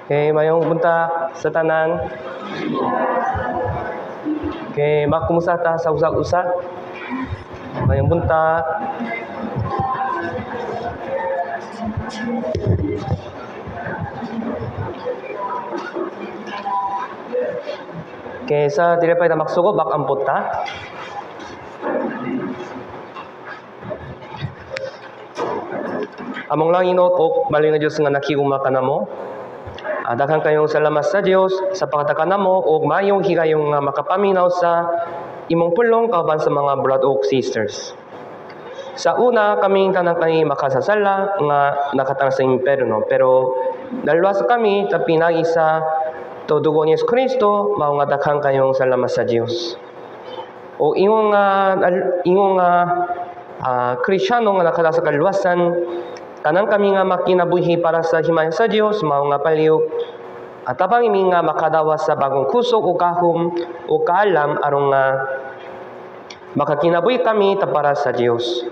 Okay, mayong buntag sa tanan. Okay, makumusta ta sa usa-usa? Mayong buntag. Okay, sa dili pa ta magsugo, bak-ampot ta. Among langit og maling nga Dios nga nakiguma kanamo. Daghan kayong salamat sa Dios sa paghatag namo og mayong higayong nga makapaminaw sa imong pulong kauban sa mga brother ug sisters. Sa una kaming tanan kay makasasala nga nakatang sa imperno, pero naluwas kami ta pinagi sa dugo ni Jesu Kristo, mao nga daghan kayong salamat sa Dios. O ingon nga Kristyano nga nakadala sa kaluwasan, tanan kami nga makinabuhi para sa himaya sa Dios, mao nga palihog at tabang imi nga makadawa sa bagong kusog o gahom o kaalam aron nga makakinabuhi kami ta para sa Dios.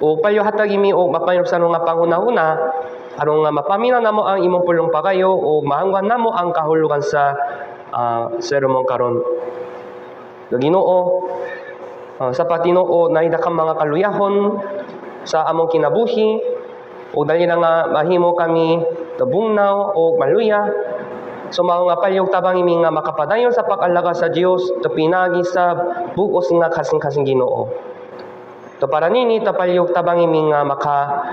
O palihog hatag imi og mapanubsanon nga panghuna-huna aron nga mapaminaw namo ang imong pulong pagayo o maangwan namo ang kahulugan sa sermon karon. Ginoo, sa patinuo naay daghang mga kaluyahon sa among kinabuhi o dali na nga mahimo kami tabungnaw o maluya. So mao nga palihog tabang imi nga makapadayon sa pag-alaga sa Dios to pinagi sa bugos nga kasing-kasing Ginoo. To para nini ta palihog tabang imi nga maka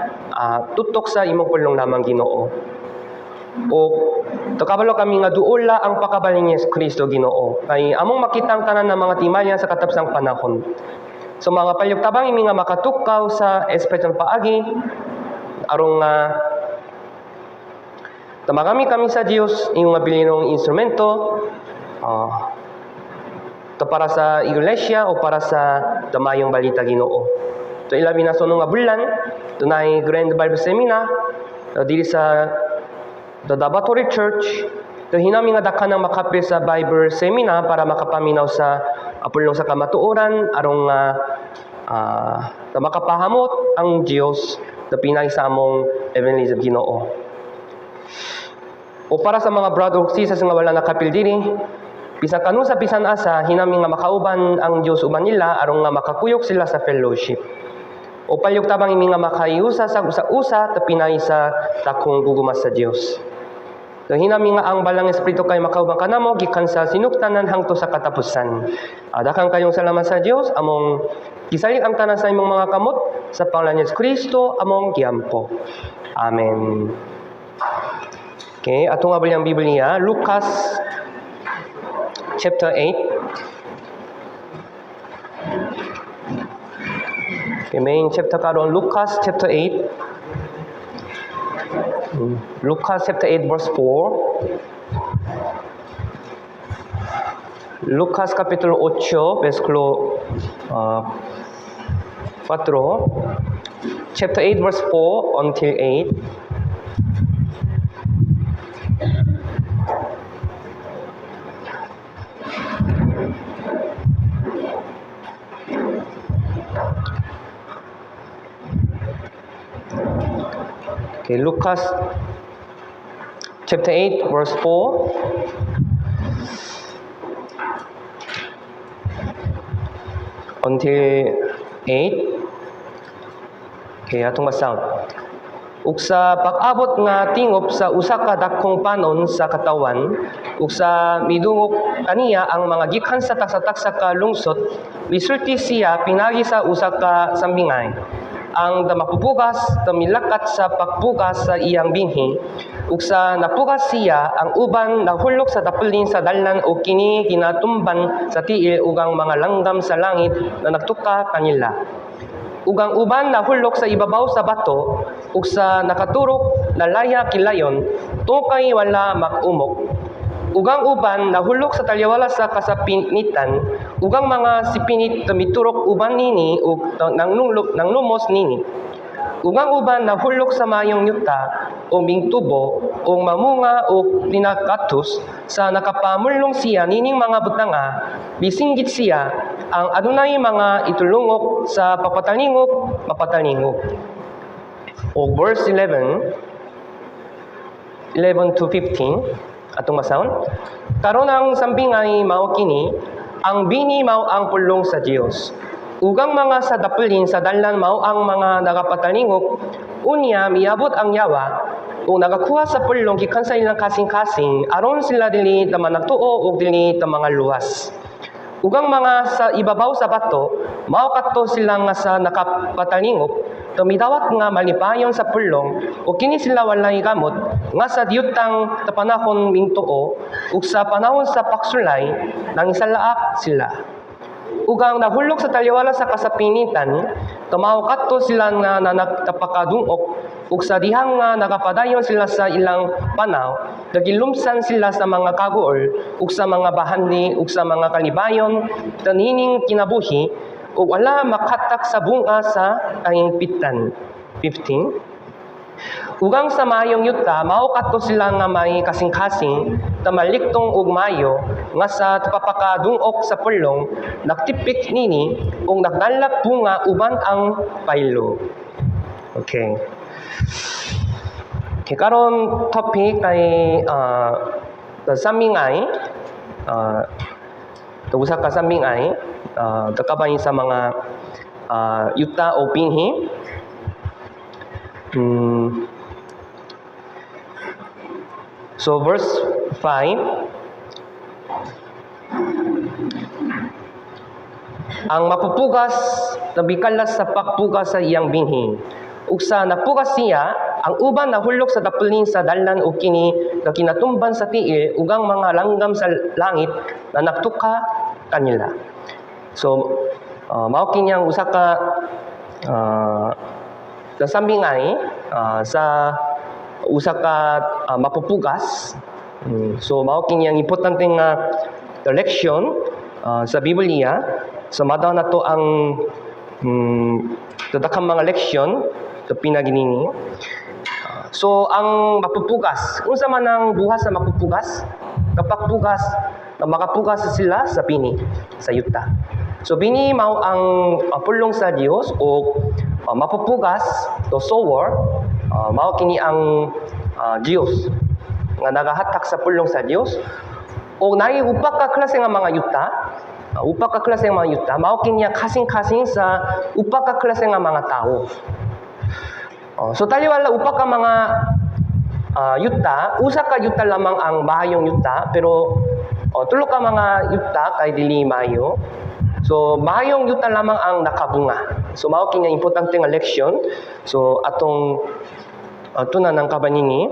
tutok sa imong pulong lamang, Ginoo. O to kabalo kami nga duola ang pakabalin ni Yesu Kristo, Ginoo. Kay among makita ang tanan ng mga timalya sa katapsang panahon. So mga palihog tabang imi nga makatukaw sa espiritu paagi aron nga tamagami kami sa Dios imong mabilinong instrumento to para sa iglesia o para sa damayong balita, Ginoo. To ilabi na sunod nga bulan, dunay Grand Bible Seminar to diri sa the Dabatory Church. To hinami nga daghan ang makapil sa Bible Seminar para makapaminaw sa pulong sa kamatuoran aron nga makapahamot ang Dios na pinay sa among evangelism, Ginoo. O para sa mga brother ug sisters nga wala nakapil diri, bisan kanusa bisan asa, hinami nga makauban ang Dios uban nila aron nga makakuyog sila sa fellowship. O palihog tabang imi nga makaiusa sa usa-usa ta pinay sa dakong gugma sa Dios. So, hinami nga ang balang Espiritu kay makauban kanamo gikan sa sinugtanan hangtod sa katapusan. Daghan kayong salamat sa Dios, among gisalig ang tanan sa imong mga kamot sa pangalan ni Jesu Kristo among giampo. Amen. Okay, atong abli ang Biblia, Lucas chapter 8. Okay, main chapter karon Lucas chapter 8. Lucas chapter 8 verse 4. Lucas capítulo 8 versículo 4. Chapter 8 verse 4 until 8. Okay, Lucas chapter 8 verse 4 until 8. Okay, atong basahon. Ug sa pag-abot nga tingop sa usa ka dakong panon sa katawan, ug sa midungog kaniya ang mga gikan sa taksa-taksa ka lungsod, misulti siya pinagi sa usa ka sambingay. Ang mapupugas milakat sa pagpugas sa iyang binhi, ug sa napugas siya, ang uban nahulog sa tapilin sa dalan ug kini ginatumban sa tiil ug ang mga langgam sa langit na nagtuka kanila. Ug ang uban nahulog sa ibabaw sa bato ug sa nakaturok nalaya kilayon, tukay wala mag-umok. Ug ang uban nahulog sa talyawala sa kasapinitan ug ang mga sipinit miturok uban nini ug nanglumos nini. Ug ang uban nahulog sa mayong yuta o mingtubo o mamunga o tinakatus sa nakapamulong siya nining mga butanga, bisinggit siya ang adunay mga itulungok sa papatalingog, mapatalingog. O verse 11, 11 to 15, atong basahon. Karon ang sambingay mao kini, ang bini mao ang pulong sa Dios. Ug ang mga sa daplin sa dalan mao ang mga nagapatalingop, unya miabot ang yawa ug nagakuha sa pulong gikan sa ilang kasing-kasing aron sila dili ta managtuo ug dili ta mangaluwas. Ug ang mga sa ibabaw sa bato, mao kato sila nga sa nakapatalingop, tumidawat nga malipayon sa pulong, ug kini sila walay gamot, nga sa diyutang panahon mintuo, ug sa panahon sa pagsulay, nangisalaak sila. Ug ang nahulog sa taliwala sa kasapinitan, mao kato sila nga na nagtapakadungok, ug sa dihang nga nakapadayon sila sa ilang panaw, nagilumsan sila sa mga kaguol, ug sa mga bahandi, ug sa mga kalibayon, kanining kinabuhi, ug wala makatak sa bunga sa kahingpitan. 15. Ug ang sa maayong yuta, mao kato sila nga may kasing-kasing, tamalikton og maayo, nga sa pagpakadungok sa pulong, nagtipik nini, ug nagdala bunga uban ang baylo. Okay. Okay, karon topic kay the sambingay, usa ka sambingay, kabahin sa mga yuta o binhi. So verse 5, ang mapupugas nabikalas sa pagpugas sa iyang binhi. Ug sa napugas siya, ang uban nahulog sa daplin sa dalan ug kini kinatumban sa tiil ug ang mga langgam sa langit na nagtuka kanila. So mao kini ang usa ka sambingay sa usa ka mapupugas. So mao kini ang importante nga leksyon sa Biblia. So madaw nato ang daghang mga leksyon sa pinaginini. So ang mapupugas, unsa man ang buhat sa mapupugas? Kapag pugas, na makapugas sila sa bini, sa yuta. So bini mao ang pulong sa Dios o mapupugas, the sower, mao kini ang Dios nga nagahatak sa pulong sa Dios. O naay upa ka klase nga mga yuta, upa ka klase nga mga yuta, mao kini ang kasing-kasing sa upa ka klase nga mga tao. So taliwala upa ka mga yuta, usa ka yuta lamang ang maayong yuta, pero tulo ka mga yuta kay dili maayo. So maayong yuta lamang ang nakabunga. So mao kini ang importante nga leksyon. So atong tunan ang kabanini.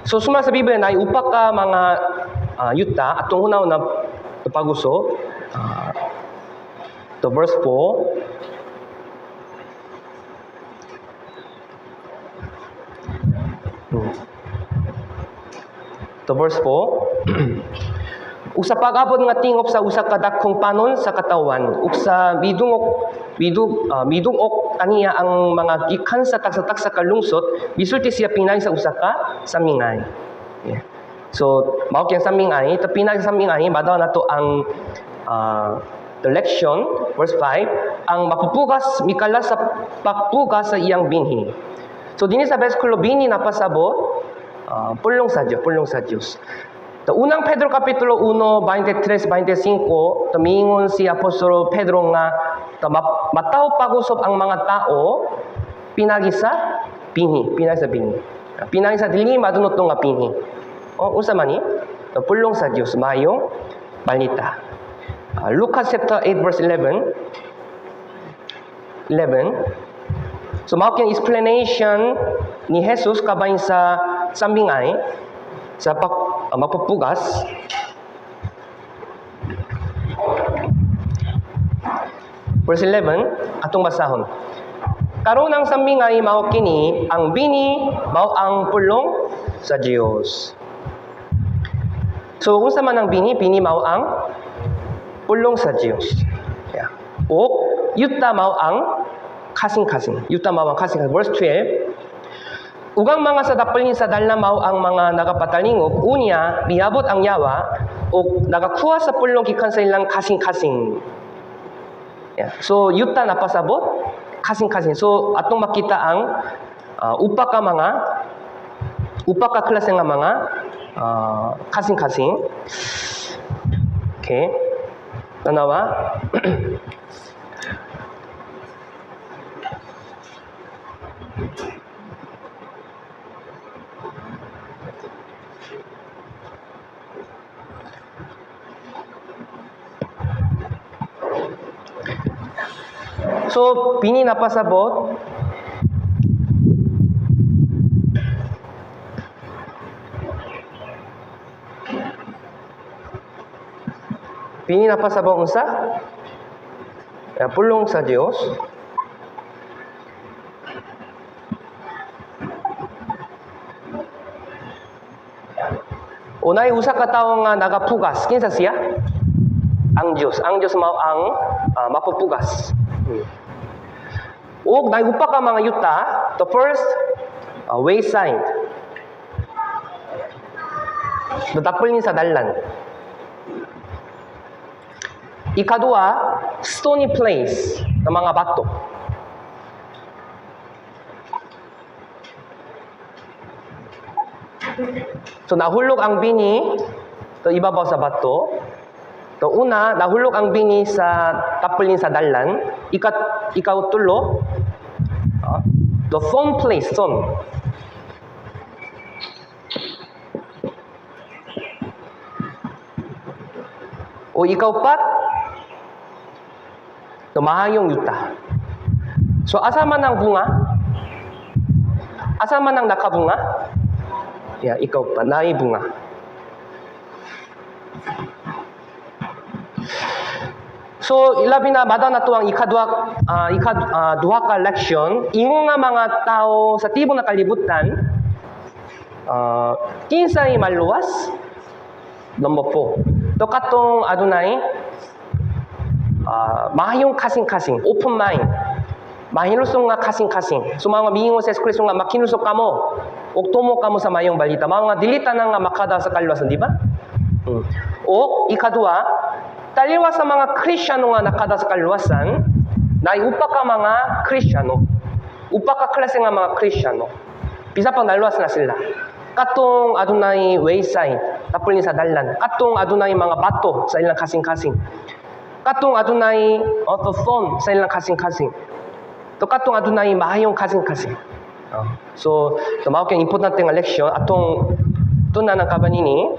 So suma sa Biblia na upa ka mga yuta atong hunaw na paguso. To verse 4. To verse 4. Ug sa pag-abot nga tingop sa usa ka dakong panon sa katawan, ug sa midungok midungok kaniya ang mga gikan sa tagsa-tagsa ka lungsod, misulti siya pinay sa usa ka samingay. Yeah. So mao kini ang samingay, ta pinay sa samingay madaw nato ang the leksyon, verse 5, ang mapupugas mikala sa pagpugas sa iyang binhi. So dinhi sa bersikulo bini napasabot pulong sa Dios, pulong sa Dios. The unang Pedro kapitulo 1, 23, 25, tumingon si Apostolo Pedro nga mataw pag-usop ang mga tao pinagi sa binhi, pinagi sa binhi. Pinagi sa dili madunot nga binhi. O unsa man ni? Pulong sa Dios, maayong balita. Lucas chapter 8 verse 11. 11. So mao kini explanation ni Jesus kabahin sa sambingay sa mapupugas. Verse 11, atong basahon. Karon ang sambingay mao kini, ang bini mao ang pulong sa Dios. So unsa man ang bini? Bini mao ang pulong sa Dios. Yeah. O yuta mao ang kasing-kasing. Yuta mao ang kasing-kasing. Verse 12. Ug ang mga sa daplin sa dalan mao ang mga nagapatalingop, unya miabot ang yawa ug nagakuha sa pulong gikan sa ilang kasing-kasing. Yeah. So yuta napasabot kasing-kasing. So atong makita ang upa ka mga Upa ka klase nga mga kasing-kasing. Okay. Tanawa. So, bini napasabot. Bini napasabot unsa? Pulong sa Dios. Unay usa ka tawo nga nagapugas. Kinsa siya? Ang Dios. Ang Dios mao ang mapupugas. Ug naay upa ka mga yuta, the first wayside. The dapulin sa dalan. Ikaduha, stony place ng mga bato. So nahulog ang bini to ibabaw sa bato. To una, nahulog ang bini sa tapulin sa dalan. Ikaw tulo, the thorn place, thorn. O ikaw pat, to mahayong yuta. So asa man ang bunga? Asa man ang nakabunga? Yeah, ikaw pa, naay bunga. So ilabi na mada na to ang ikaduha ka leksyon. Ingon nga mga tao sa tibuok na kalibutan, kinsay maluwas? Number 4. To katong adunay mahayong kasing-kasing, open mind. Mahinusong nga kasing-kasing. So mga miingon sa Kristo nga makinusok kamo ug tumo kamo sa mayong balita. Mao nga dili tanan nga makada sa kaluwasan, di ba? O ikaduha, taliwa sa mga Kristyano nga nakada sa kaluwasan, naay upa ka mga Kristyano. Upa ka klase nga mga Kristyano. Bisa pang naluwas na sila. Katong adunay wayside, tapulin sa dalan. Katong adunay mga bato sa ilang kasing-kasing. Katong adunay thorn sa ilang kasing-kasing. To katong adunay mahayong kasing-kasing. So, mao kay importante nga leksyon atong tuna ng kabanini.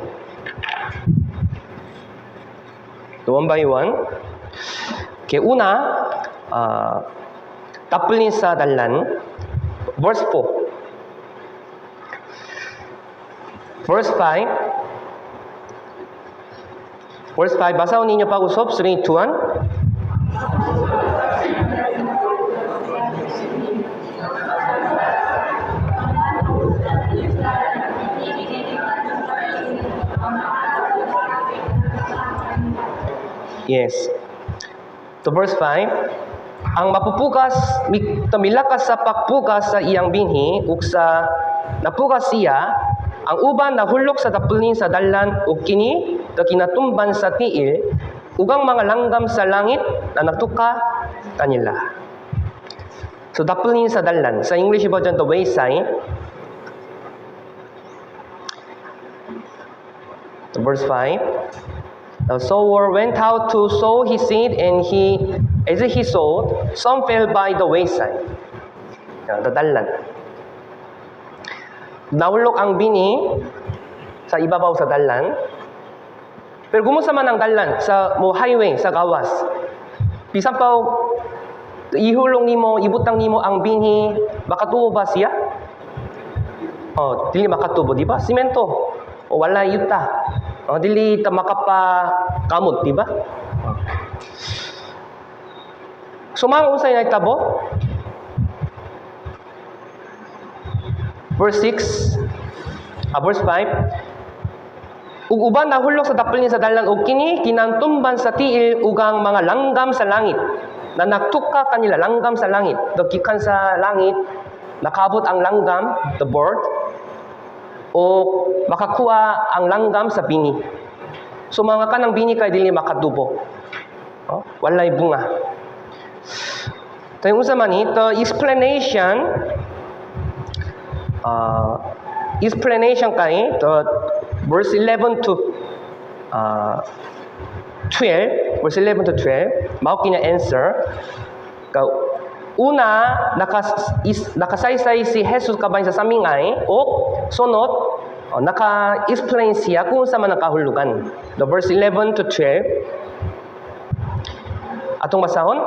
So, one by one. Okay, una, tapulin sa dalan. Verse 4. Verse 5. Verse 5, basahon ninyo pag-usop. 3, 2, 1. Yes. To verse 5, ang mapupugas, milakas sa pagpugas sa iyang binhi, ug sa napugas siya, ang uban nahulog sa tapulin sa dalan, ug kini, kinatumban sa tiil, ug ang mga langgam sa langit na nagtuka kanila. So tapulin sa dalan. Sa English version, the wayside. Verse 5. The sower went out to sow his seed, and as he sowed, some fell by the wayside. The dalan. Nahulog ang bini sa ibabaw sa dalan. Pero kumusta man ang dalan sa mo highway sa gawas? Bisan pa ihulong nimo, ibutang nimo ang binhi, makatubo ba siya? Oh, dili makatubo, di ba? Simento. O wala yuta. O, dili ta makapakamot, di ba? Oh. So mga unsay nahitabo? Verse 6, verse 5. Ug uban nahulog sa dapol niya sa dalan og kini kinantumban sa tiil ug ang mga langgam sa langit na nagtuka kanila, langgam sa langit. Gikan sa langit nakabot ang langgam, the bird, o makakuha ang langgam sa bini. So mga kanang bini kay dili makatubo. Oh, walay bunga. So yung unsa man ni, the explanation explanation kay the verse 11 to 12, verse 11 to 12, mao kini answer. Ka una, nakasaysay si Jesus kabahin sa samingay o sunod naka-explain siya kung unsa man ang kahulugan. The verse 11 to 12. Atong basahon.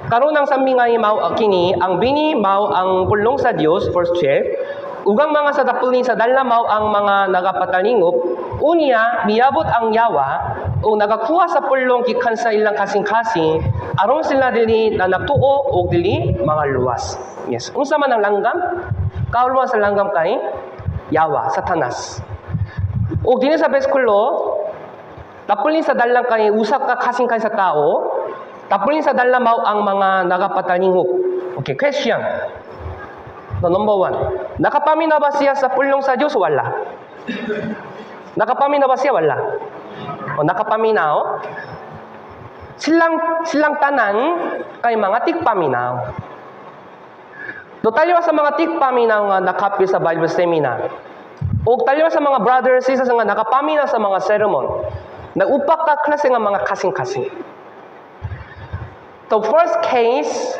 Karon, ang samingay mao kini, ang bini mao ang pulong sa Dios, verse 12. Ug ang mga sa dapulin sa dalan mao ang mga nagapatalingop. Unya miabot ang yawa ug nagakuha sa pulong gikan sa ilang kasing-kasing aron sila dili na nagtuo og dili mangaluwas. Yes. Unsa man ang langgam? Kahulugan sa langgam kay yawa, Satanas. Ug dinhi sa bersikulo, dapulin sa dalan kay usa ka kasing-kasing sa tao, dapulin sa dalan mao ang mga nagapatalingop. Okay, question. The number one. Nakapaminaw ba siya sa pulong sa Diyos? Wala. Nakapaminaw ba siya? Wala. O, nakapaminaw. Silang tanan kay mga tigpaminaw. Do taliwa sa mga tigpaminaw nga nakapil sa Bible seminar. O taliwa sa mga brothers, sisters nga nakapaminaw sa mga sermon. Nag-upa ka klase nga mga kasing-kasing. The first case,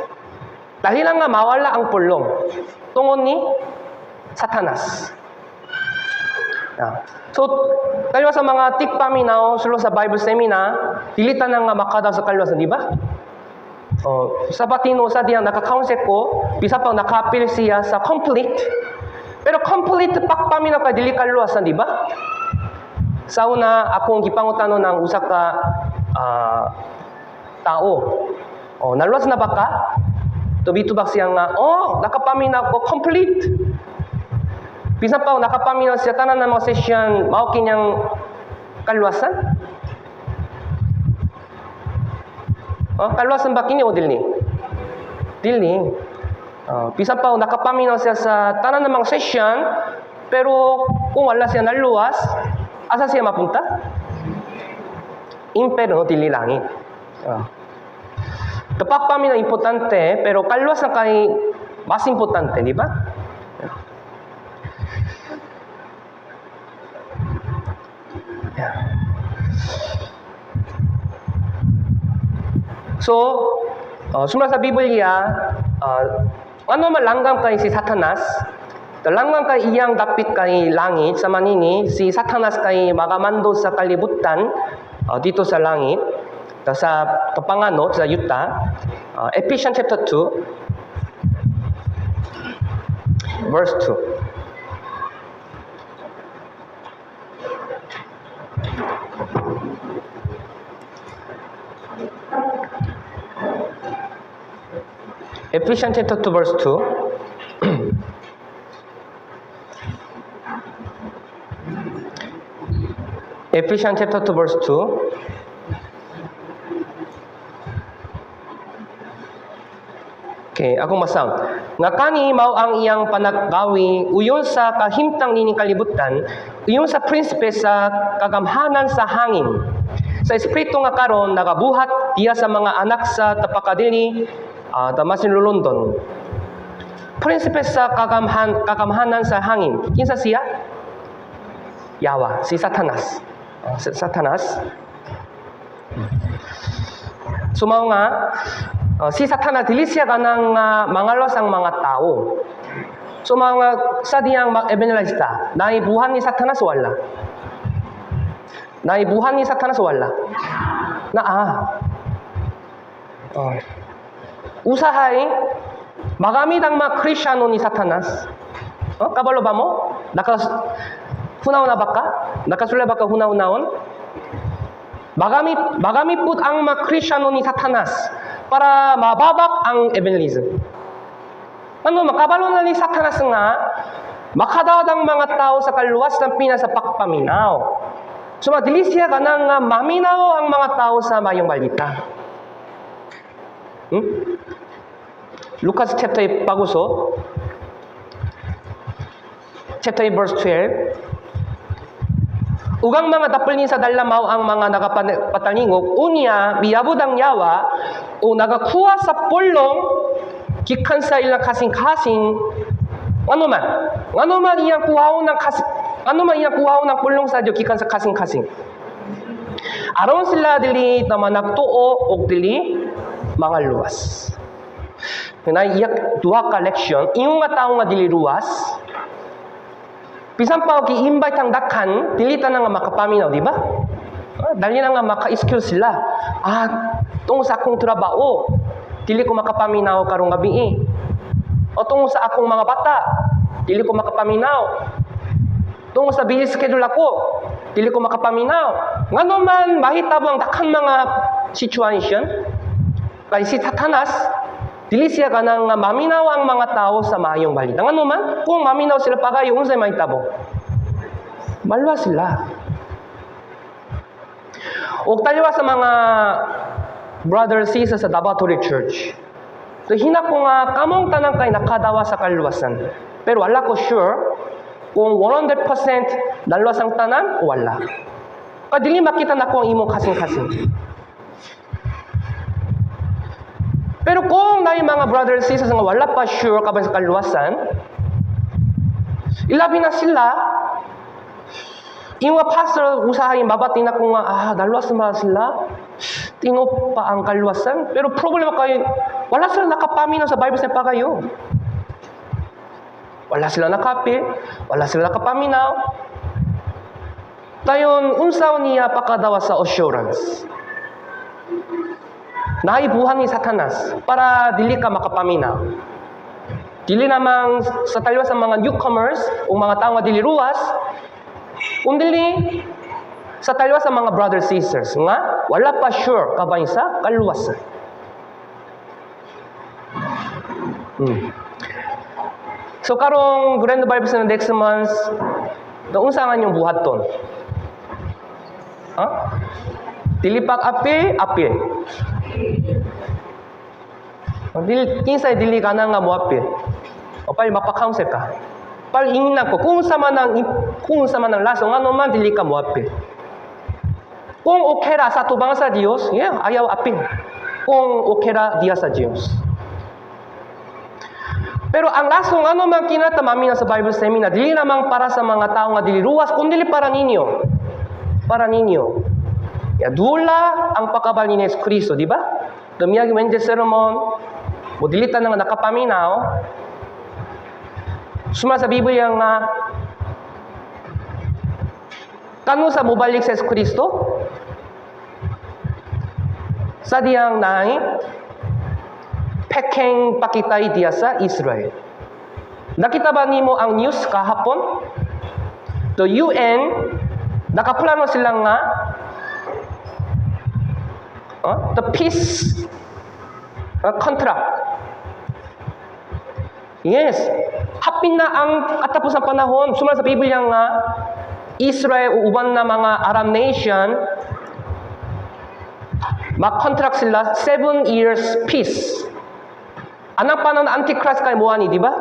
dali lang nga mawala ang pulong tungod ni Satanas. Yeah. So, taliwa sa mga tigpaminaw, sulod sa Bible seminar, dili tanan nga makadaog sa kaluwasan, di ba? Oh, sa Batino, sa diyang naka-counsel ko, bisa pang nakapil siya sa complete. Pero complete pagpaminaw ka, dili kaluwasan, di ba? Sa una, akong gipangutano ng usa ka tao. "Oh, naluwas na ba ka?" Tubitubak siya nga, "Oh, nakapaminaw ko, complete." Bisan pa, nakapaminaw siya, tanan ng mga session, mao kinyang kaluwasan? Oh, kaluwasan ba kini o dili? Dili. Oh, bisan pa, nakapaminaw siya sa tanan ng mga session, pero kung wala siya naluwas, asa siya mapunta? Imperno, dili langit. Oh. Pagpaminaw importante, pero kaluwasan kay mas importante, di ba? Yeah. So, sumala sa Biblia, ano man langgam kay si Satanas? Langgam kay iyang dapit kay langit sa manini, si Satanas kay magamando sa kalibutan dito sa langit, sa panganod sa yuta. Ephesians chapter 2, verse 2. Ephesians chapter 2 verse 2. Ephesians chapter 2 verse 2. Okay, akong masound. Nga kani mao ang iyang panaggawi uyon sa kahimtang nining kalibutan, uyon sa prinsipe sa kagamhanan sa hangin, sa espiritu nga karon nagabuhat diya sa mga anak sa tapakadili damasin lulondon. Prinsipe sa kagamhanan sa hangin. Kinsa siya? Yawa, si Satanas. Satanas. So mao nga si Satanas dili siya kanang mangalos ang mga tao. So mga sa diyang mag-evangelista, naibuhan ni Satanas, wala? Naibuhan ni Satanas, wala? Naa. Usahay, magamit ang mga Krisyano ni Satanas. Oh, kabalo ba mo? Naka hunaw na ba ka? Nakasulay ba ka hunaw-unahon? Magamit pud ang mga Krisyano ni Satanas para mababak ang evangelism. Ano, makabalo na ni Satanas nga, makadaot ang mga tao sa kaluwas ng pina sa pagpaminaw. So, madili siya ka nang maminaw ang mga tao sa mayong balita. Lucas chapter 8, baguso. Chapter 8, verse 12. Ug ang mga dapulin sa dalan mao ang mga nagapatalingog, unya miabot ang yawa o nagakuha sa pulong gikan sa ilang kasing-kasing, ano man, Ngano man iyang kuhaon ang pulong sa Dios gikan sa kasing-kasing? Aron sila dili na managtuo og dili mangaluwas. Na iyak duha ka leksyon, ingon nga tawo nga dili luwas, bisan pa og gi-invite ang dakhan, dili ta na nga makapaminaw, di ba? Ah, dali na nga maka-excuse sila. "Ah, tungod sa akong trabaho, dili ko makapaminaw karong gabi. O tungod sa akong mga bata, dili ko makapaminaw. Tungod sa busy schedule ako, dili ko makapaminaw." Ngano man mahitabo ang daghang mga situation, kay si Satanas, dili siya ganang nga maminaw ang mga tao sa maayong balita. Ngano man, kung maminaw sila pagayo, unsay mahitabo? Maluwas sila. Og taliwa sa mga brothers, sisters sa Davao Holy Church. So hinak ko nga kamong tanan kay nakadawa sa kaluwasan. Pero wala ko sure kung 100% naluwas ang tanan o wala. Kay dili makita nako ang imong kasing-kasing. Pero kung naay mga brothers, sisters nga wala pa sure kaban sa kaluwasan, ilabi na sila, yung mga pastor usahay mabati na kung nga, ah, naluwas na ba sila? Tingo pa ang kaluwasan. Pero problema kayo, wala sila nakapaminaw sa Bible sa pagayo. Wala sila nakapi, wala sila nakapaminaw. Dayon, unsaw niya pakadawa sa assurance? Naibuhan ni Satanas para dili ka makapaminaw. Dili namang sa taliwa sa mga newcomers o mga tao nga dili ruwas, kundili sa taliwa sa mga brothers, sisters nga wala pa sure kabay sa kaluwasan. So karong Grand Bible sa next month, unsa nga inyong buhaton? Ha? Dili pak api, api. Dili kinsay dili ka na nga moapil? O pali mapa-counsel ka. Pali ingnan ko kung sa man ang laso ngano man dili ka moapil. Kung okay ra sa tubang sa Dios, yeah, ayaw apil. Kung okay ra diya sa Dios. Pero ang laso ngano man kinata mami na sa Bible seminar, dili namang para sa mga tao nga dili ruwas, kundi para ninyo. Para ninyo. Ya, dula ang pakabal ni Yesu Kristo, di ba? Dumiyagi Wednesday sermon, mo dili ta nga nakapaminaw. Suma sa Biblia nga kanu sa mobalik sa Yesu Kristo? Sa diyang naay pekeng pakitay diya sa Israel. Nakita ba nimo ang news kahapon? The UN, nakaplano sila nga the peace contract. Yes, hapin na ang katapos ng panahon. Suma sa Biblia nga Israel o uban na mga Arab nation mag-contract sila 7 years peace. Anang panahon Antichrist kay moani, di ba?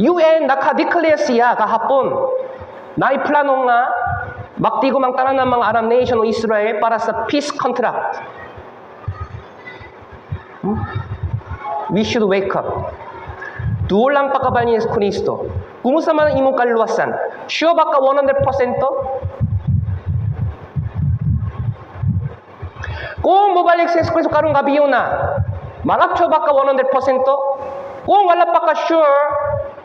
UN naka-declare siya kahapon. Naiplano nga magtigo mang tanan ng mga Arab nation o Israel para sa peace contract. We should wake up. Dulang pakabal ni Yesu Kristo. Kumusta man ang imong kaluwasan? Sure ba ka 100%? Kung mobalik sa Yesu Kristo karong gabi na, marapcho ba ka 100%? Kung wala pa ka sure,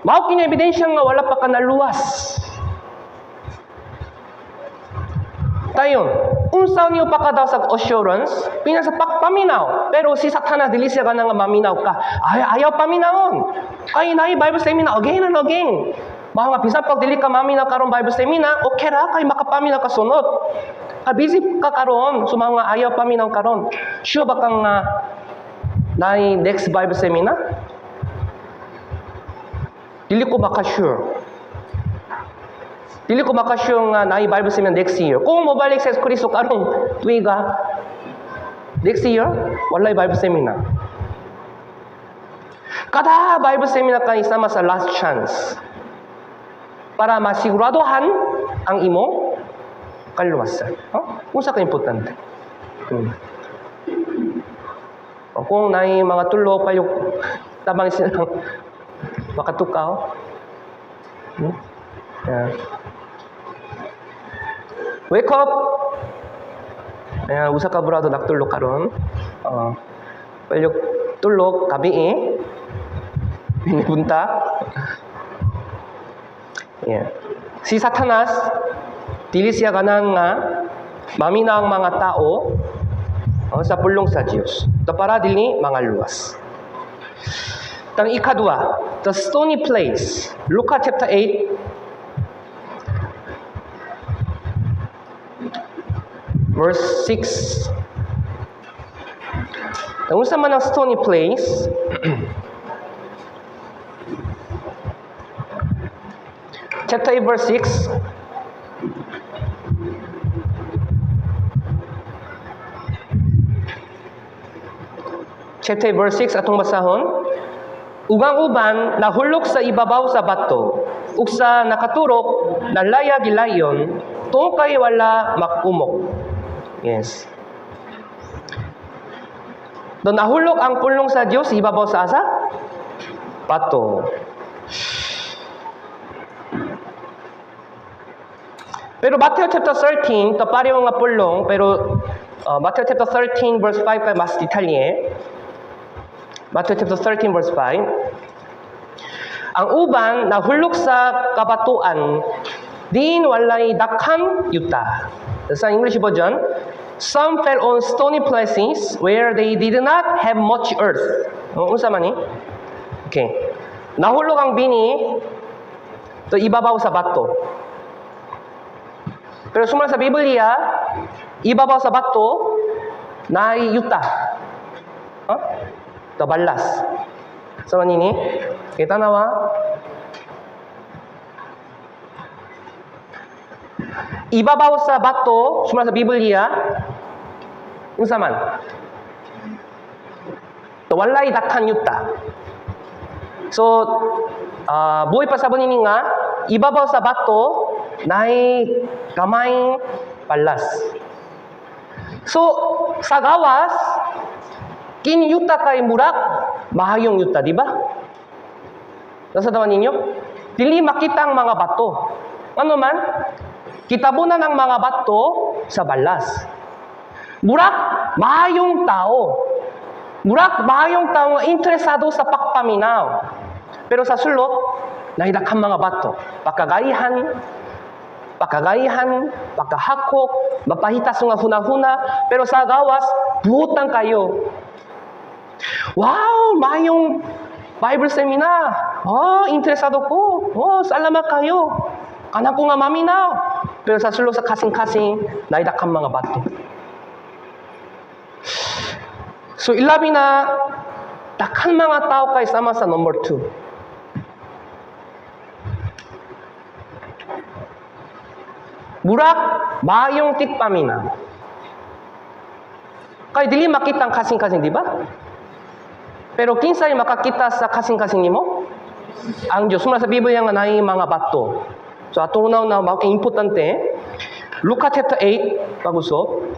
mao kini ebidensya nga wala pa ka naluwas. Tayon, unsa niyo pa kada sa assurance, pina sa pagpaminaw. Pero si Satanas dili siya nga maminaw ka. Ay, ayaw paminawon. Ay, naay Bible seminar again and again. Mga bisan pag dili ka maminaw karon Bible seminar, okay ra kay makapaminaw ka sunod. Ka busy ka karon, so mga ayaw paminaw karon. Sure ba kang naay next Bible seminar? Dili ko maka-sure. Dili ko makasure nga naay Bible seminar next year. Kung mobalik sa Kristo karong tuiga, next year, walay Bible seminar. Kada Bible seminar kay sama sa last chance para masiguradohan ang imong kaluwasan. Huh? Unsa ka importante? O, kung naay mga tulo kayo tabang silang Makatukaw. Yeah. Wake up! Ayan, usa ka brado nagtulog karon. Palihog tulog gabii. Binibunta. Yeah. Si Satanas dili siya ganahan nga maminaw ang mga tao, oh, sa pulong sa Dios. To para dili mga luwas. Tang ikadua, the stony place. Luka chapter 8. Verse 6. Ang unsa man ang stony place? Chapter 8 verse 6. Chapter 8 verse 6 atong basahon. Ug ang uban nahulog sa ibabaw sa bato, ug sa nakaturok nalaya gilayon, tungod kay wala makumok. Yes. Do nahulog ang pulong sa Dios ibabaw sa asa? Bato. Pero Matthew chapter 13, to pareho nga pulong, pero Matthew chapter 13 verse 5 kay mas detalye. Matthew chapter 13 verse 5. Ang uban nahulog sa kabatuan, diin walay dakhan yuta. Sa English version, some fell on stony places where they did not have much earth. Oh, unsa man ni? Okay. Nahulog ang bini to ibabaw sa bato. Pero sumala sa Biblia, ibabaw sa bato naay yuta. Huh? To balas. Sa manini? Kita nawa? Ibabaw sa bato, sumala sa Biblia, unsa man? To walay dakhan yuta. So, buhay pa sa nini nga, ibabaw sa bato, naay gamay balas. So, sa gawas, kini yuta kay murak, mahayong yuta, di ba? Nasa tawa ninyo? Dili makita ang mga bato. Ano man? Kitabunan ang mga bato sa balas. Murak, mahayong tao. Murak, mahayong tao nga interesado sa pagpaminaw. Pero sa sulot, nahidakang mga bato. Pakagayihan, pakagayihan, pakahakok, mapahitas nga huna-huna, pero sa gawas, butan kayo. Wow, mayong Bible seminar. Oh, interesado ko. Oh, salamat kayo. Anak ko nga maminaw. Pero sa sulot sa kasing-kasing, nahidakang mga bato. So, ilabi na, dakhan mga tao kay sama sa number 2. Murak, maayong tigpaminaw. Kay dili makita ang kasing-kasing, di ba? Pero kinsay makakita sa kasing-kasing nimo? Ang Diyos. Sumala sa Biblia nga naay mga bato. So atong una na mao kay importante. Luka chapter 8 pag-usop.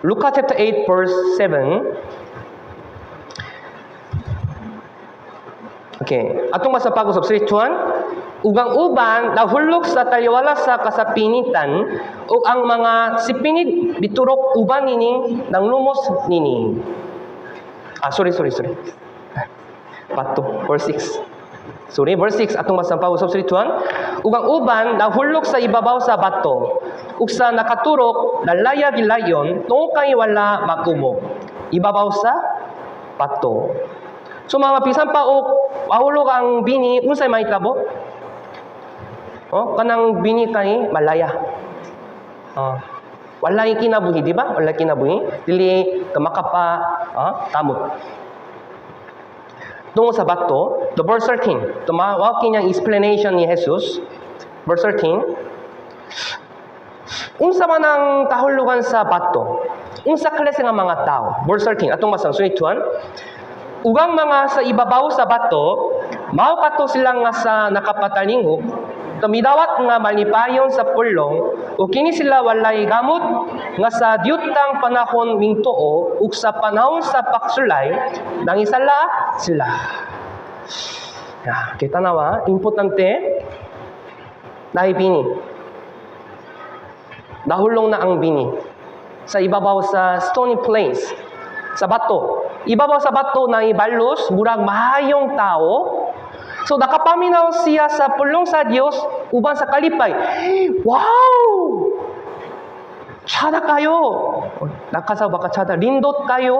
Luka chapter 8 verse 7. Okay, atong basa pag-usop 3, 2, 1. Ug ang uban nahulog sa taliwala sa kasapinitan, ug ang mga sipinid biturok uban nining nanglumos nini. Ah, sorry, sorry, sorry. Bato, verse 6. Sorry, verse 6 atong basa pag-usop 3, 2, 1. Ug ang uban nahulog sa ibabaw sa bato, ug sa nakaturok nalaya gilayon, tungod kay wala magkumok. Ibabaw sa bato. So mga bisan pa og mahulog ang bini, unsay mahitabo? Oh, kanang bini kay malaya. Oh, walay kinabuhi, di ba? Walay kinabuhi. Dili ka makapa, oh, tamot. Tungo sa bato, the verse 13. Tumawag kanyang explanation ni Jesus. Verse 13. Unsa man ang kahulugan sa bato? Unsa klase nga mga tao? Verse 13. Atong basang sunituan. Ugang mga sa ibabaw sa bato, mao kato sila nga sa nakapatalingog, Midawat nga malipayon sa pulong, ug kini sila walay gamot nga sa diyutang panahon mingtuo ug sa panahon sa pagsulay nangisala sila. Ya, kita nawa, importante naay bini. Nahulong na ang bini sa ibabaw sa stony place, sa bato. Ibabaw sa bato na ibalos, murag mahayong tao. So nakapaminaw siya sa pulong sa Dios uban sa kalipay. Wow! Tsada kayo. Nakasaw baka tsada. Lindot kayo.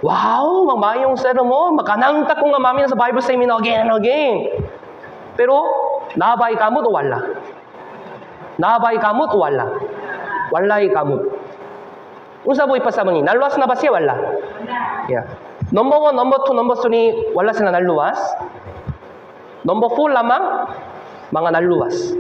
Wow! Mamayong sermon. Makanangta ko nga mami sa Bible seminar again and again. Pero nabay kamot o wala? Nabay kamot o wala? Walay kamot. Unsa mo ipasama ni? Naluwas na ba siya? Wala? Yeah. Number 1, number 2, number 3, wala sila naluwas. Number 4 lamang, mga naluwas.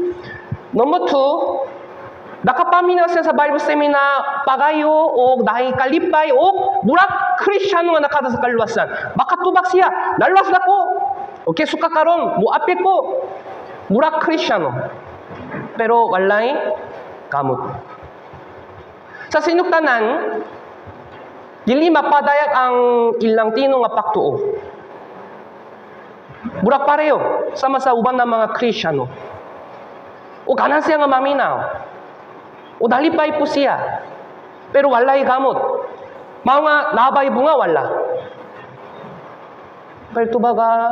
Number 2, nakapaminaw siya sa Bible seminar, pagayo, o dahil kalipay, o murag Kristyano nga nakata sa kaluwasan. Makatubak siya, naluwas na ko. Okay, suka karon, muapil ko. Murag Kristyano. Pero walay kamot. Sa sinugtanan, dili mapadayag ang ilang tino nga pagtuo. Murag pareho sama sa uban ng mga Kristyano. O ganan siya nga maminaw. O nalipay po siya. Pero walay gamot. Mao nga nabay bunga wala. Pero tubaga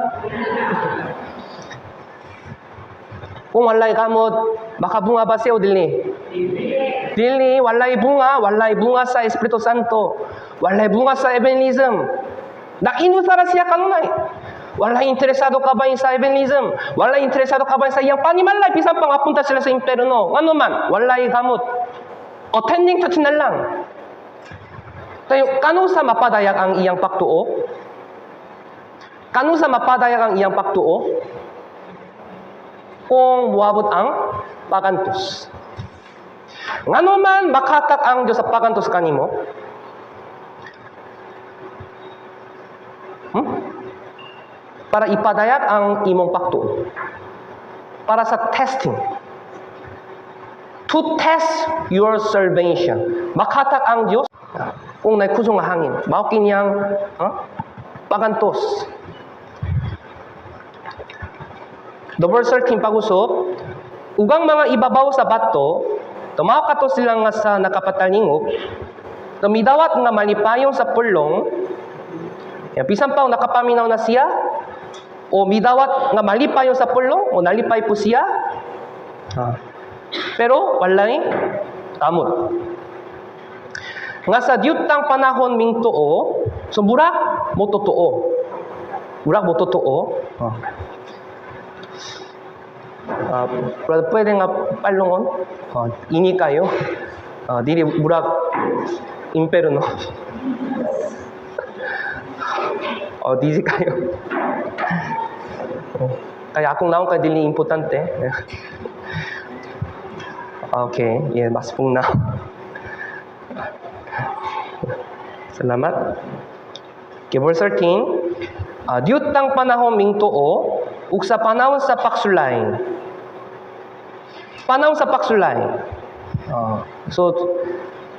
kung walay gamot, makabunga ba siya o dili? Dili, walay bunga sa Espiritu Santo. Walay bunga sa evangelism. Nainusara siya kanunay. Walay interesado ka ba sa evangelism? Walay interesado ka ba sa iyang panimalay? Bisan pang apunta sila sa imperno. Ano man, walay gamot. Attending church na lang. Tayo, kanu sa mapadayag ang iyang pagtuo? Kanu sa mapadayag ang iyang pagtuo? Kung muabot ang pagantos. Ngano man makatak ang Diyos sa pagantos kanimo? Para ipadayag ang imong pagtuo. Para sa testing. To test your salvation. Makatak ang Diyos kung nakusong nga hangin. Mao kiniyang pagantos. The verse 13 pagusok, ugang mga ibabaw sa bato, tumaw kato sila nga sa nakapatalingop, tumidawat nga malipayong sa pulong, yan, bisan pa nakapaminaw na siya, o midawat nga malipayong sa pulong, o nalipay po siya, pero walay kamot. Nga sa diyutang panahon mingtuo, so murag mo totoo. Murag mo totoo. Brother, pwede nga palungon? Ini kayo? Dili murag imperno. Dili kayo. Kaya akong naon kay dili importante. Okay, yeah, mas pong na. Salamat. Okay, verse 13. Diyutang panahon mingtuo, ug sa panahon sa pagsulay. Panahon sa pagsulay. So,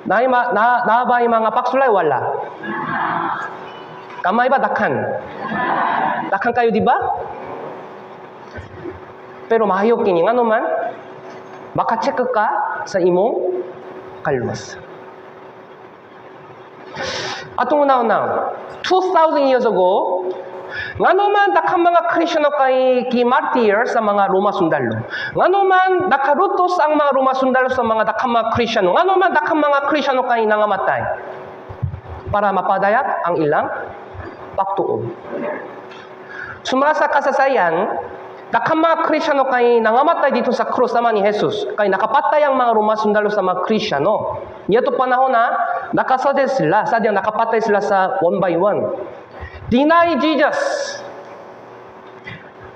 na, na, ba yung mga pagsulay? Wala. Kamay ba? Dakhan. Dakhan kayo, di ba? Pero mahayo kini. Ano man? Makacheck ka sa imong kaluwas. Atong una-una, 2,000 years ago, ngano man daghang mga Kristyano kay ki-martyr sa mga Roma sundalo. Ngano man nakarutos ang mga Roma sundalo sa mga daghang mga Kristyano. Ngano man daghang mga Kristyano kay nangamatay para mapadayag ang ilang pagtuo. Sumala sa kasasayan, daghang mga Kristyano kay nangamatay dito sa krus naman ni Jesus. Kay nakapatay ang mga Roma sundalo sa mga Kristyano. Niadto panahon na nakasade sila, sadyang nakapatay sila sa one by one. Deny Jesus.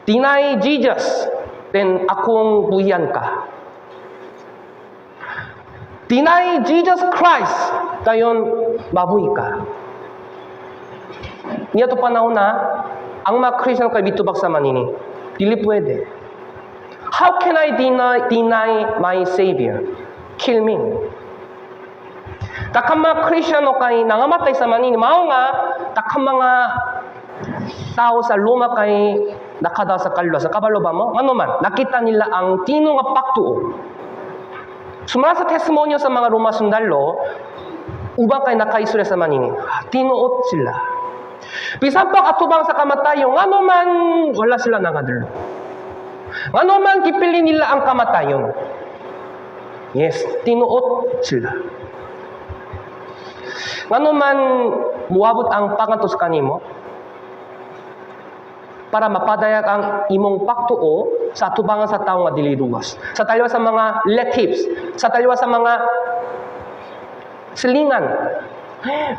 Deny Jesus. Then akong buhian ka. Deny Jesus Christ. Dayon mabuhi ka. Niadto panahon na ang mga Kristyano kay bitubak sa manini. Dili pwede. How can I deny my Savior? Kill me. Daghang mga Kristyano kay nangamatay sa manini. Mao nga daghang mga tao sa Roma kay nakadal sa kaluwasan. Kabalo ba mo? Ano man, nakita nila ang tinuod nga pagtuo. Sumala sa testimonyo sa mga Roma sundalo, uban kay nakaistorya sa manini. Ah, tinuod sila. Bisan pa atubang sa kamatayon, ngano man wala sila nangadlo? Ngano man gipili nila ang kamatayon? Yes, tinuod sila. Ngano man muabot ang pangantos kanimo para mapadayag ang imong pagtuo sa atubangan sa tawo nga dili luwas? Sa taliwa sa mga relatives, sa taliwa sa mga silingan.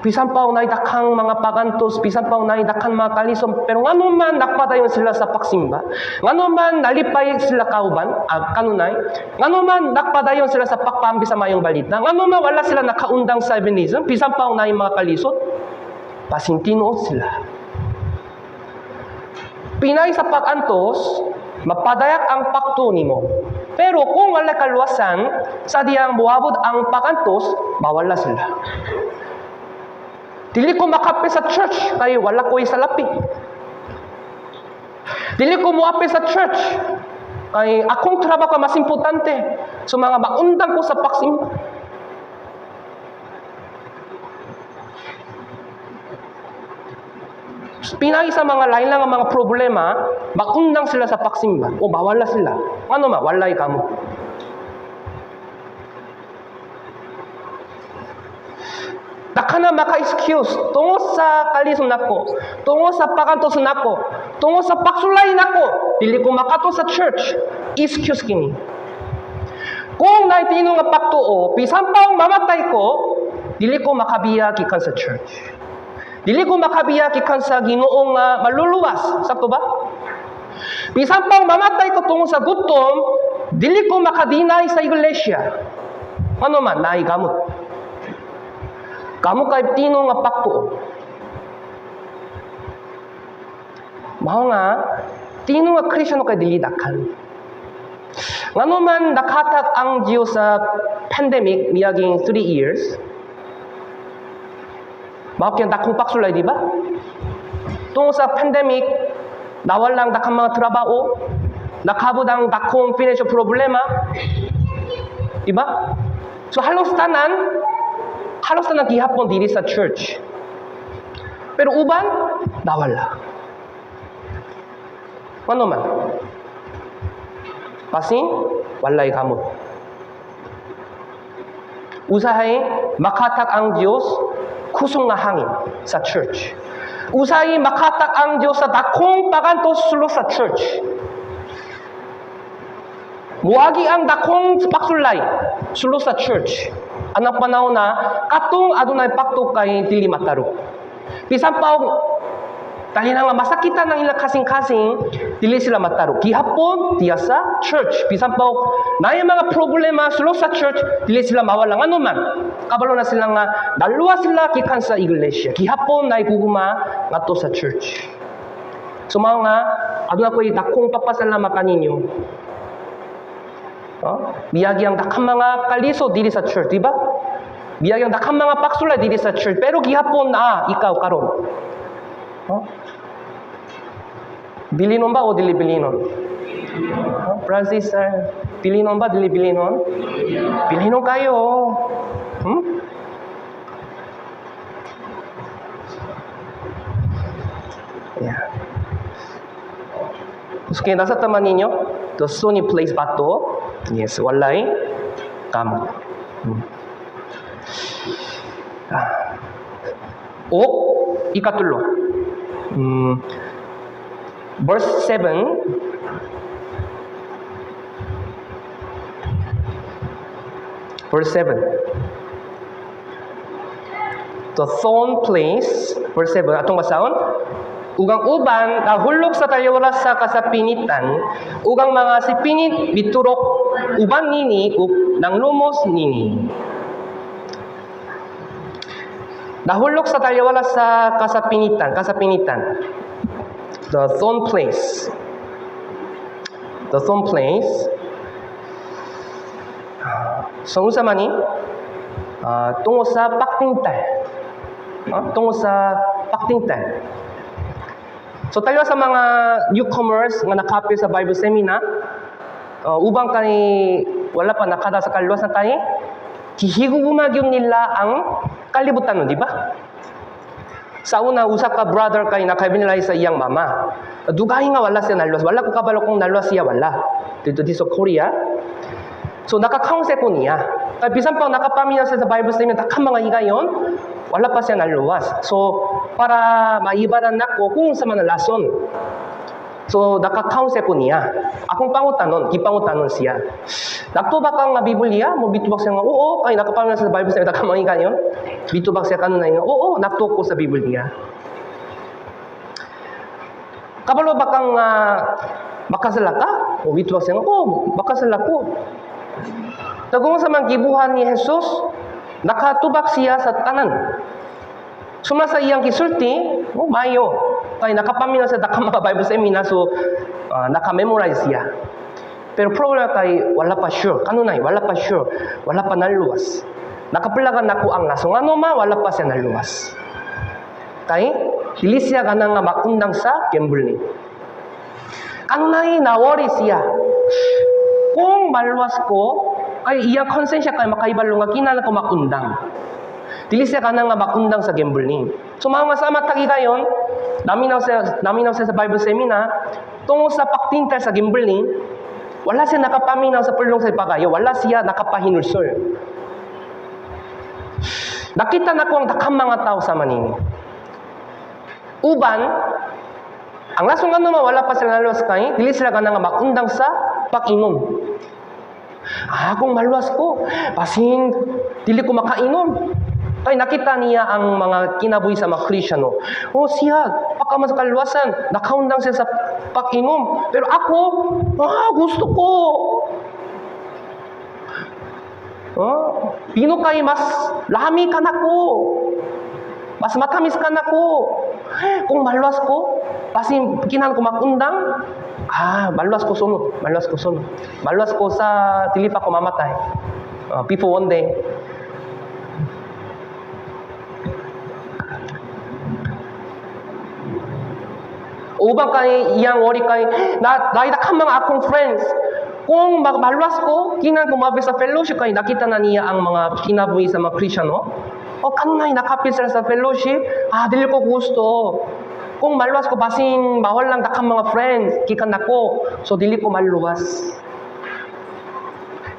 Bisan pa og daghang mga pagantos, bisan pa og daghang mga kalisod, pero ngano man nagpadayon sila sa pagsimba? Ngano man nalipay sila kauban, kanunay? Ngano man nagpadayon sila sa pagpaambi sa mayong balita? Ngano man wala sila nakaundang sa evangelism, bisan pa og mga kalisod? Basin tinuod sila. Pinay sa pag-antos, mapadayag ang pagtuo nimo. Pero kung wala kaluwasan, sa diyang muabot ang pag-antos, mawala sila. Dili ko makape sa church kay wala ko salapi. Dili ko muapil sa church kay akong trabaho mas importante. So mga maundang ko sa pagsimba. Pinay sa mga lain lang ang mga problema, maundang sila sa pagsimba o mawala sila. Ano ma? Walay kamo. Daghan na maka-excuse tungod sa kalisod nako, tungod sa pagantos nako, tungod sa pagsulay nako, dili ko makato sa church. Excuse kini. Kung naay tinuod nga pagtuo, bisan pa mamatay ko, dili ko makabiya gikan sa church. Dili ko makabiya gikan sa Ginoo nga maluluwas. Sakto ba? Bisan pa mamatay ko tungod sa gutom, dili ko maka-deny sa iglesia. Ano man, naay gamot. Kamo kay tinuod nga pagtuo. Mao nga tinuod nga Kristyano kay dili dakhan. Ngano man nakahatag ang Dios sa pandemic miaging 3 years? Mao kay dakong pagsulay, di ba? Tungod sa pandemic, nawalang daghang mga trabaho, nakabot ang dakong financial problema, di ba? So halos tanan gihapon diri sa church. Pero uban, nawala. Ano man? Basin, walay gamot. Usahay, makahatag ang Diyos, kusog nga hangin sa church. Usahay, makahatag ang Diyos sa dakong pagantos sulod sa church. Muagi ang dakong pagsulay sulod sa church. Anang panahon na katong adunay pagtuo kay dili matarok. Bisan pa og dahil nga masakitan ng ilang kasing-kasing, dili sila matarok. Gihapon diya sa church. Bisan pa og naay mga problema sulod sa church, dili sila mawala. Ano man, kabalo na sila nga naluwas sila gikan sa iglesia. Gihapon naay gugma ngadto sa church. So mao nga aduna ko'y dakong pagpasalamat kaninyo. Oh? Miagi ang daghang mga kalisod diri sa church, di ba? Miagi ang daghang mga pagsulay diri sa church, pero gihapon na ikaw karon. Oh? Bilinon ba o dili bilinon? Oh, Francis, sir. Bilinon ba, dili bilinon? Bilinon kayo. Yeah. Okay, nasa tama ninyo? The stony place ba to? Yes, walay kamot. Ah. O, ikatulo. Verse 7. Verse 7. The thorn place, verse 7. Atong basahon. Ug ang uban nahulog sa taliwala sa kasapinitan, ug ang mga sipinit miturok uban nini ug nanglumos nini. Nahulog sa taliwala sa kasapinitan, kasapinitan. The thorn place. The thorn place. So unsa man ni? Tungod sa pagtintal. Tungod sa pagtintal. So tayo sa mga newcomers nga nakapil sa Bible seminar, ubang kani wala pa nakada sa kaluwasan kani, gihigugma gyud nila ang kalibutan, no, di ba? Sa una, usa ka brother kay naka-evangelize sa iyang mama. Dugay nga wala siya naluwas. Wala ko kabalo kung naluwas siya, wala. Dito dito sa Korea. So naka-counsel ko niya. Kay bisan pa nakapaminaw siya sa Bible seminar, daghang mga higayon, wala pa siya naluwas. So para maibaran nako kung unsa man ang rason. So naka-counsel ko niya. Akong pangutanon, gipangutanon siya. "Nagtubag ka nga Biblia?" Mo bitubag siya nga, "Oo," kay nakapaminaw siya sa Bible seminar, daghang mga higayon. Bitubag siya kanunay nga, "Oo, nagtuo ko sa Biblia." "Kabalo ba kang makasala ka?" O bitubag siya nga, "Oo, makasala ko." Tagong sa mga gibuhat ni Jesus, nakatubag siya sa tanan. Suma sa iyang gisulti, oh, mayo. Kay nakapaminaw sa daghang mga Bible seminar, so naka-memorize siya. Pero problema kay wala pa sure. Kanunay, wala pa sure. Wala pa naluwas. Nakaplagan nako ang rason. Ano ma, wala pa siya naluwas. Kay, dili siya ganang nga makundang sa gambling. Kanunay, na-worry siya. Kung maluwas ko, kay iyang konsensya kay makaibalo nga kinahanglan ko makundang. Dili siya kanang nga makundang sa gambling. So mga nga sa matag higayon, naminaw siya sa Bible seminar, tungod sa pagtintal sa gambling, wala siya nakapaminaw sa pulong sa pagayo, wala siya nakapahinulsol. Nakita na ko ang daghang mga tao sa manini. Uban, ang rason nga naman wala pa sila naluwas kay, dili sila kanang nga makundang sa pag-inom. Ah, kung maluwas ko, basin dili ko makainom. Kay nakita niya ang mga kinabuhi sa mga Krisyano. Oh, siya, pagka sa kaluwasan, nakaundang siya sa pag-inom. Pero ako, gusto ko. Oh, bino kay mas lami ka nako. Mas matamis ka nako. Kung maluwas ko, basin kinahanglan ko makundang, maluwas ko sunod, maluwas ko sunod. Maluwas ko sa dili pa ko mamatay. Before one day. Ubang kay iyang worry kay na naida mga akong friends. Kung maluwas ko, kinahanglan ko mabi sa fellowship kay nakita na niya ang mga kinabuhi sa mga Krisyano. O kanunay nakapil sila sa fellowship, dili ko gusto. Kung maluwas ko, basin mawalang daghang mga friends, gikan nako. So dili ko maluwas.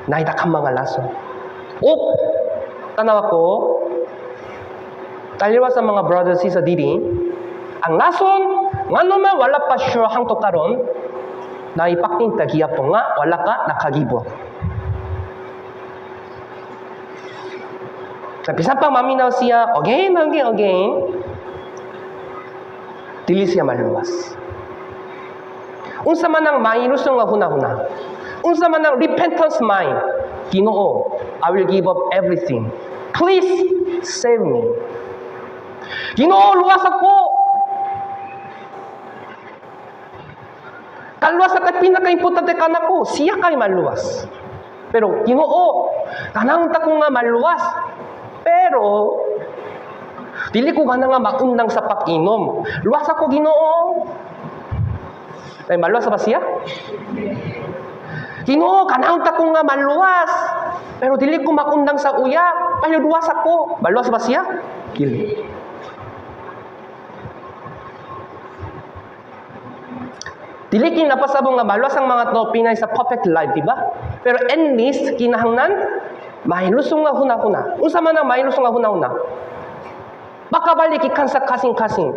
Naay daghang mga rason. O tanawa ko, taliwa sa mga brothers sa diri, ang rason, ngano man wala pa sure hangtod karon, na ipaktinta gihapon nga wala ka nakagibo. Sa bisan pang maminaw siya again, again, again, dili siya maluwas. Unsa man ang mahilusong nga hunahuna? Unsa man ang repentance mind? "Ginoo, I will give up everything. Please save me. Ginoo, luwas ako. Kaluwas kay pinaka-importante kanako, siya kay maluwas. Pero Ginoo, kanang ta ko nga maluwas. Pero dili ko gana nga maundang sa pag-inom. Luwas ako, Ginoo." Ay, maluwas ba siya? "Ginoo, kanang ta ko nga maluwas. Pero dili ko makundang sa uyab. Pero luwas ako." Maluwas ba siya? Dili. Dili kini napasabong nga maluwas ang mga tao pinay sa perfect life, di ba? Pero at least kinahanglan mahilusong nga hunahuna. Unsa man ang mahilusong nga hunahuna? Makabalik gikan sa kasing-kasing.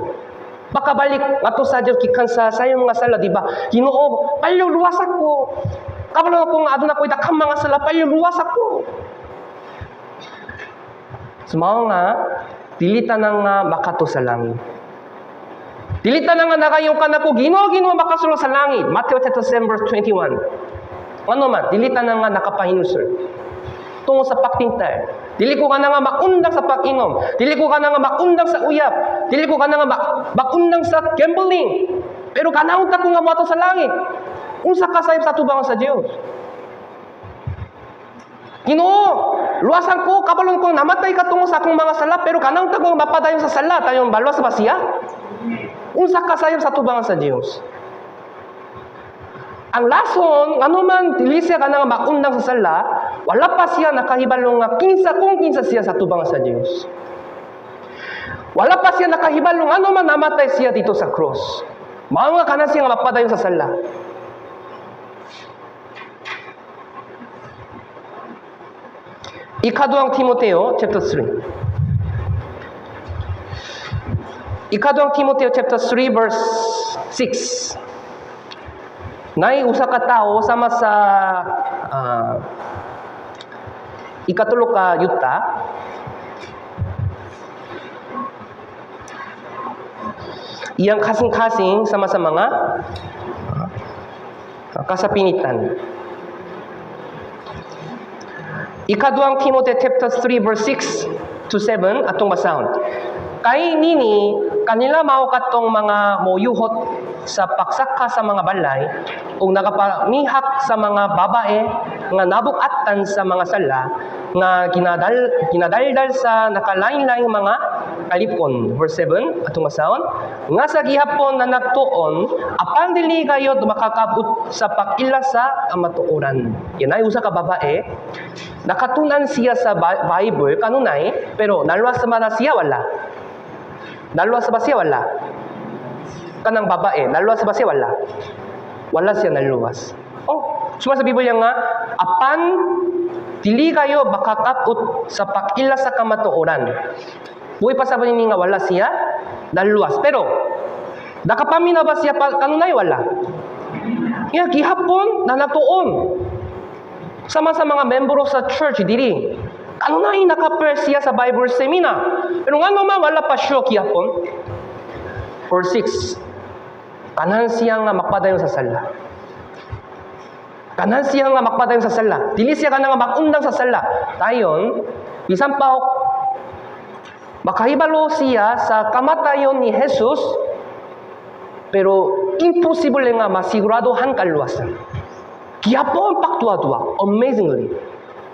Makabalik ngadto sa Dios gikan sa sayong mga sala, di ba? "Ginoo, palihog luwas ako. Kabalo ako nga aduna ko'y daghang mga sala, palihog luwas ako." So mao nga dili tanan nga makaadto sa langit. Dili tanan nga nagaingon kanako, "Ginoo, Ginoo," makasulod sa langit. Matthew chapter 7 verse 21. Ano man, dili tanan nga nakapahinulsol. Tungod sa pagtintal. Dili ko kana nga maundang sa pag-inom. Dili ko kana nga maundang sa uyab. Dili ko kana nga maundang sa gambling. Pero kanahon ta ko nga moadto sa langit. Unsa kasayop sa tubangan sa Dios? Ginoo, luwasan ko, kabalon ko, namatay ka tungo sa akong mga sala, pero kanang tagong mapadayon sa sala, tayong maluwas ba siya? Unsa ka sayop sa tubangan sa Dios? Ang rason, ano man dili siya kanang maundang sa sala, wala pa siya nakahibalo nga kinsa kung kinsa siya sa tubangan sa Dios. Wala pa siya nakahibalo nga ano man namatay siya dito sa cross. Mao nga kana siya nga mapadayon sa sala. Ikaduhang Timoteo chapter 3. Ikaduhang Timoteo chapter 3 verse 6. Nay usa ka tawo sama sa ikatulo ka yuta, iyang kasing-kasing sama sa mga kasapinitan. Ikaduhang Timoteo chapter 3 verse 6 to 7 atong basahon. Kay nini kanila mao katong mga moyuhot sa pagsaka sa mga balay ug nagapamihak sa mga babae nga nabuk-atan sa mga sala nga ginadaldal sa nakalain-laing mga kalipon. Verse 7 atong basahon, nga sa gihapon na nagtuon apan dili gayod makakabot sa pag-ila sa kamatuoran. Yan ay usa ka babae, nakatun-an siya sa Bible kanunay, pero naluwas man na siya wala. Naluwas ba siya wala? Kanang babae, naluwas ba siya wala? Wala siya naluwas. Oh, suma sa Biblia nga apan dili kayo makakabot sa pag-ila sa kamatuoran. Buhi pa sa ni nga wala siya naluwas. Pero nakapaminaw ba siya kanunay wala? Nga gihapon na natuon. Sama sa mga membro sa church diri. Kanunay nakaper siya sa Bible seminar. Pero nga naman wala pa siya gihapon. Verse 6. Kanan siya nga makpadayon sa sala. Kanan siya nga makpadayon sa sala. Dili siya kanang makundang sa sala. Dayon, bisan pa makahibalo siya sa kamatayon ni Jesus, pero imposible nga masiguradohan kaluwasan. Gihapon pakduha-duha, amazingly.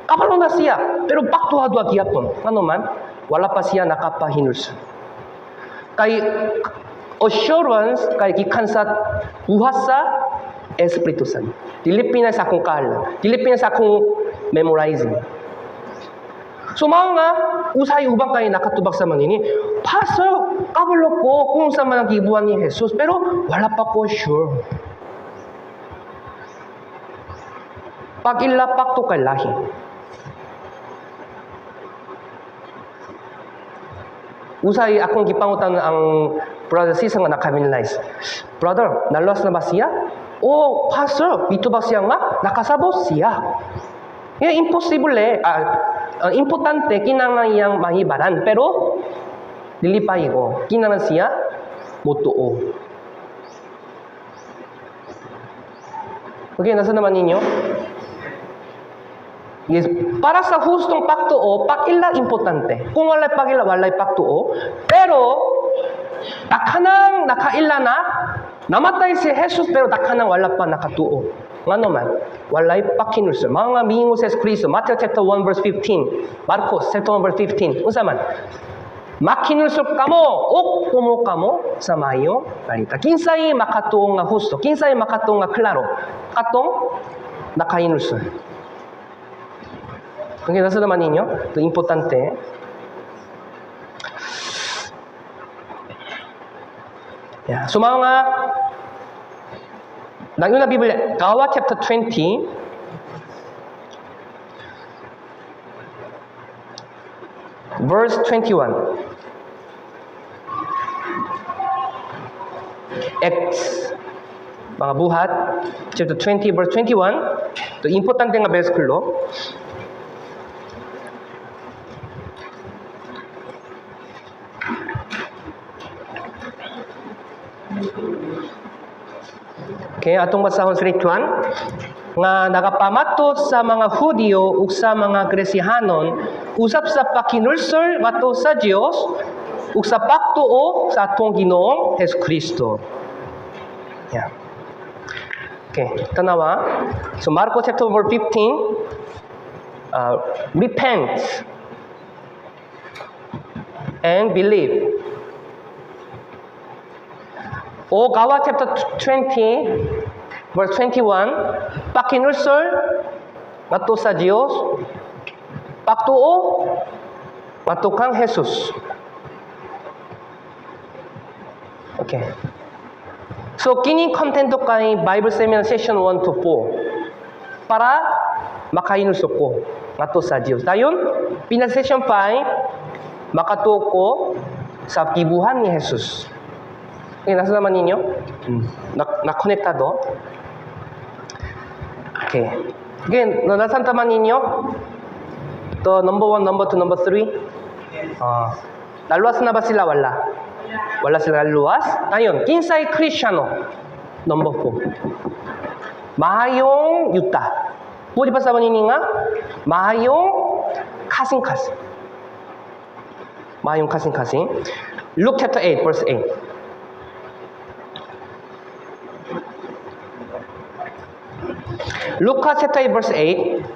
Kabalo na siya, pero pakduha-duha gihapon. Ano man, wala pa siya nakapahinulsol. Kay assurance kay gikan sa buhat sa Espiritu Santo. Dili pinay sa akong kaalam, dili pinay sa akong memorizing. So mao nga usahay ubang kay nakatubag sa manini, Pastor, kabalo ko kung sa man ang gibuhat ni Jesus, pero wala pa ko sure. Pag-ila pakto kay lahi. Usay akong gipangutan ang brother sisa nga nakaminalize. Brother, naluwas na ba siya? O, pastor, mitubag siya nga, nakasabot siya. Yeah, imposible eh. Importante, kinahanglan iyang mahibaran. Pero, dili pa iko. Kinahanglan siya, motuo. Okay, nasa naman ninyo? Yes, para sa hustong pagtuo, pag-ila importante. Kung walay pag-ila, walay pagtuo. Pero, takanang nakaila na, namatay si Jesus, pero takanang wala pa nakatuo. Ngano man, walay pakinulsol. Mga miingon sa Kristo, Matthew chapter 1 verse 15, Marcos chapter 1 verse 15, unsa man? Makinulsol kamo, ug tumo kamo sa mayo balita. Kinsay makatuo nga husto, kinsay makatuo nga klaro, katong nakahinulsol. Okay, nasa naman ninyo? Ito importante. Yeah. So mga nang Biblia, Gawa chapter 20, verse 21. Acts, mga buhat, chapter 20, verse 21. Ito importante nga bersikulo. Okay, atong basahon sa Rituan nga nagapamatot sa mga Hudiyo ug sa mga Gresihanon usab sa pakinulsol ngadto sa Dios ug sa pagtuo sa atong Ginoong Hesukristo. Yeah. Okay, tanawa. So Marcos chapter 15, Repent and believe. O Gawa chapter 20 verse 21, pakinulsol ngadto sa Dios, pagtuo ngadto kang Jesus. Okay. So kining content kay Bible Seminar session 1 to 4 para makahinulsol ko ngadto sa Dios. Dayon, pina session 5, makatuo ko sa gibuhat ni Jesus. Okay, nasa naman ninyo? Na konektado? Okay. Again, no, nasa naman ninyo? The number 1, number 2, number 3? Naluwas na ba sila? Wala. Wala sila naluwas? Dayon, kinsay Kristyano? Number 4. Maayong yuta. Pwede pa sa ninyo nga? Maayong kasing-kasing. Maayong kasing-kasing. Luke chapter 8, verse 8. Lucas chapter 8, verse 8.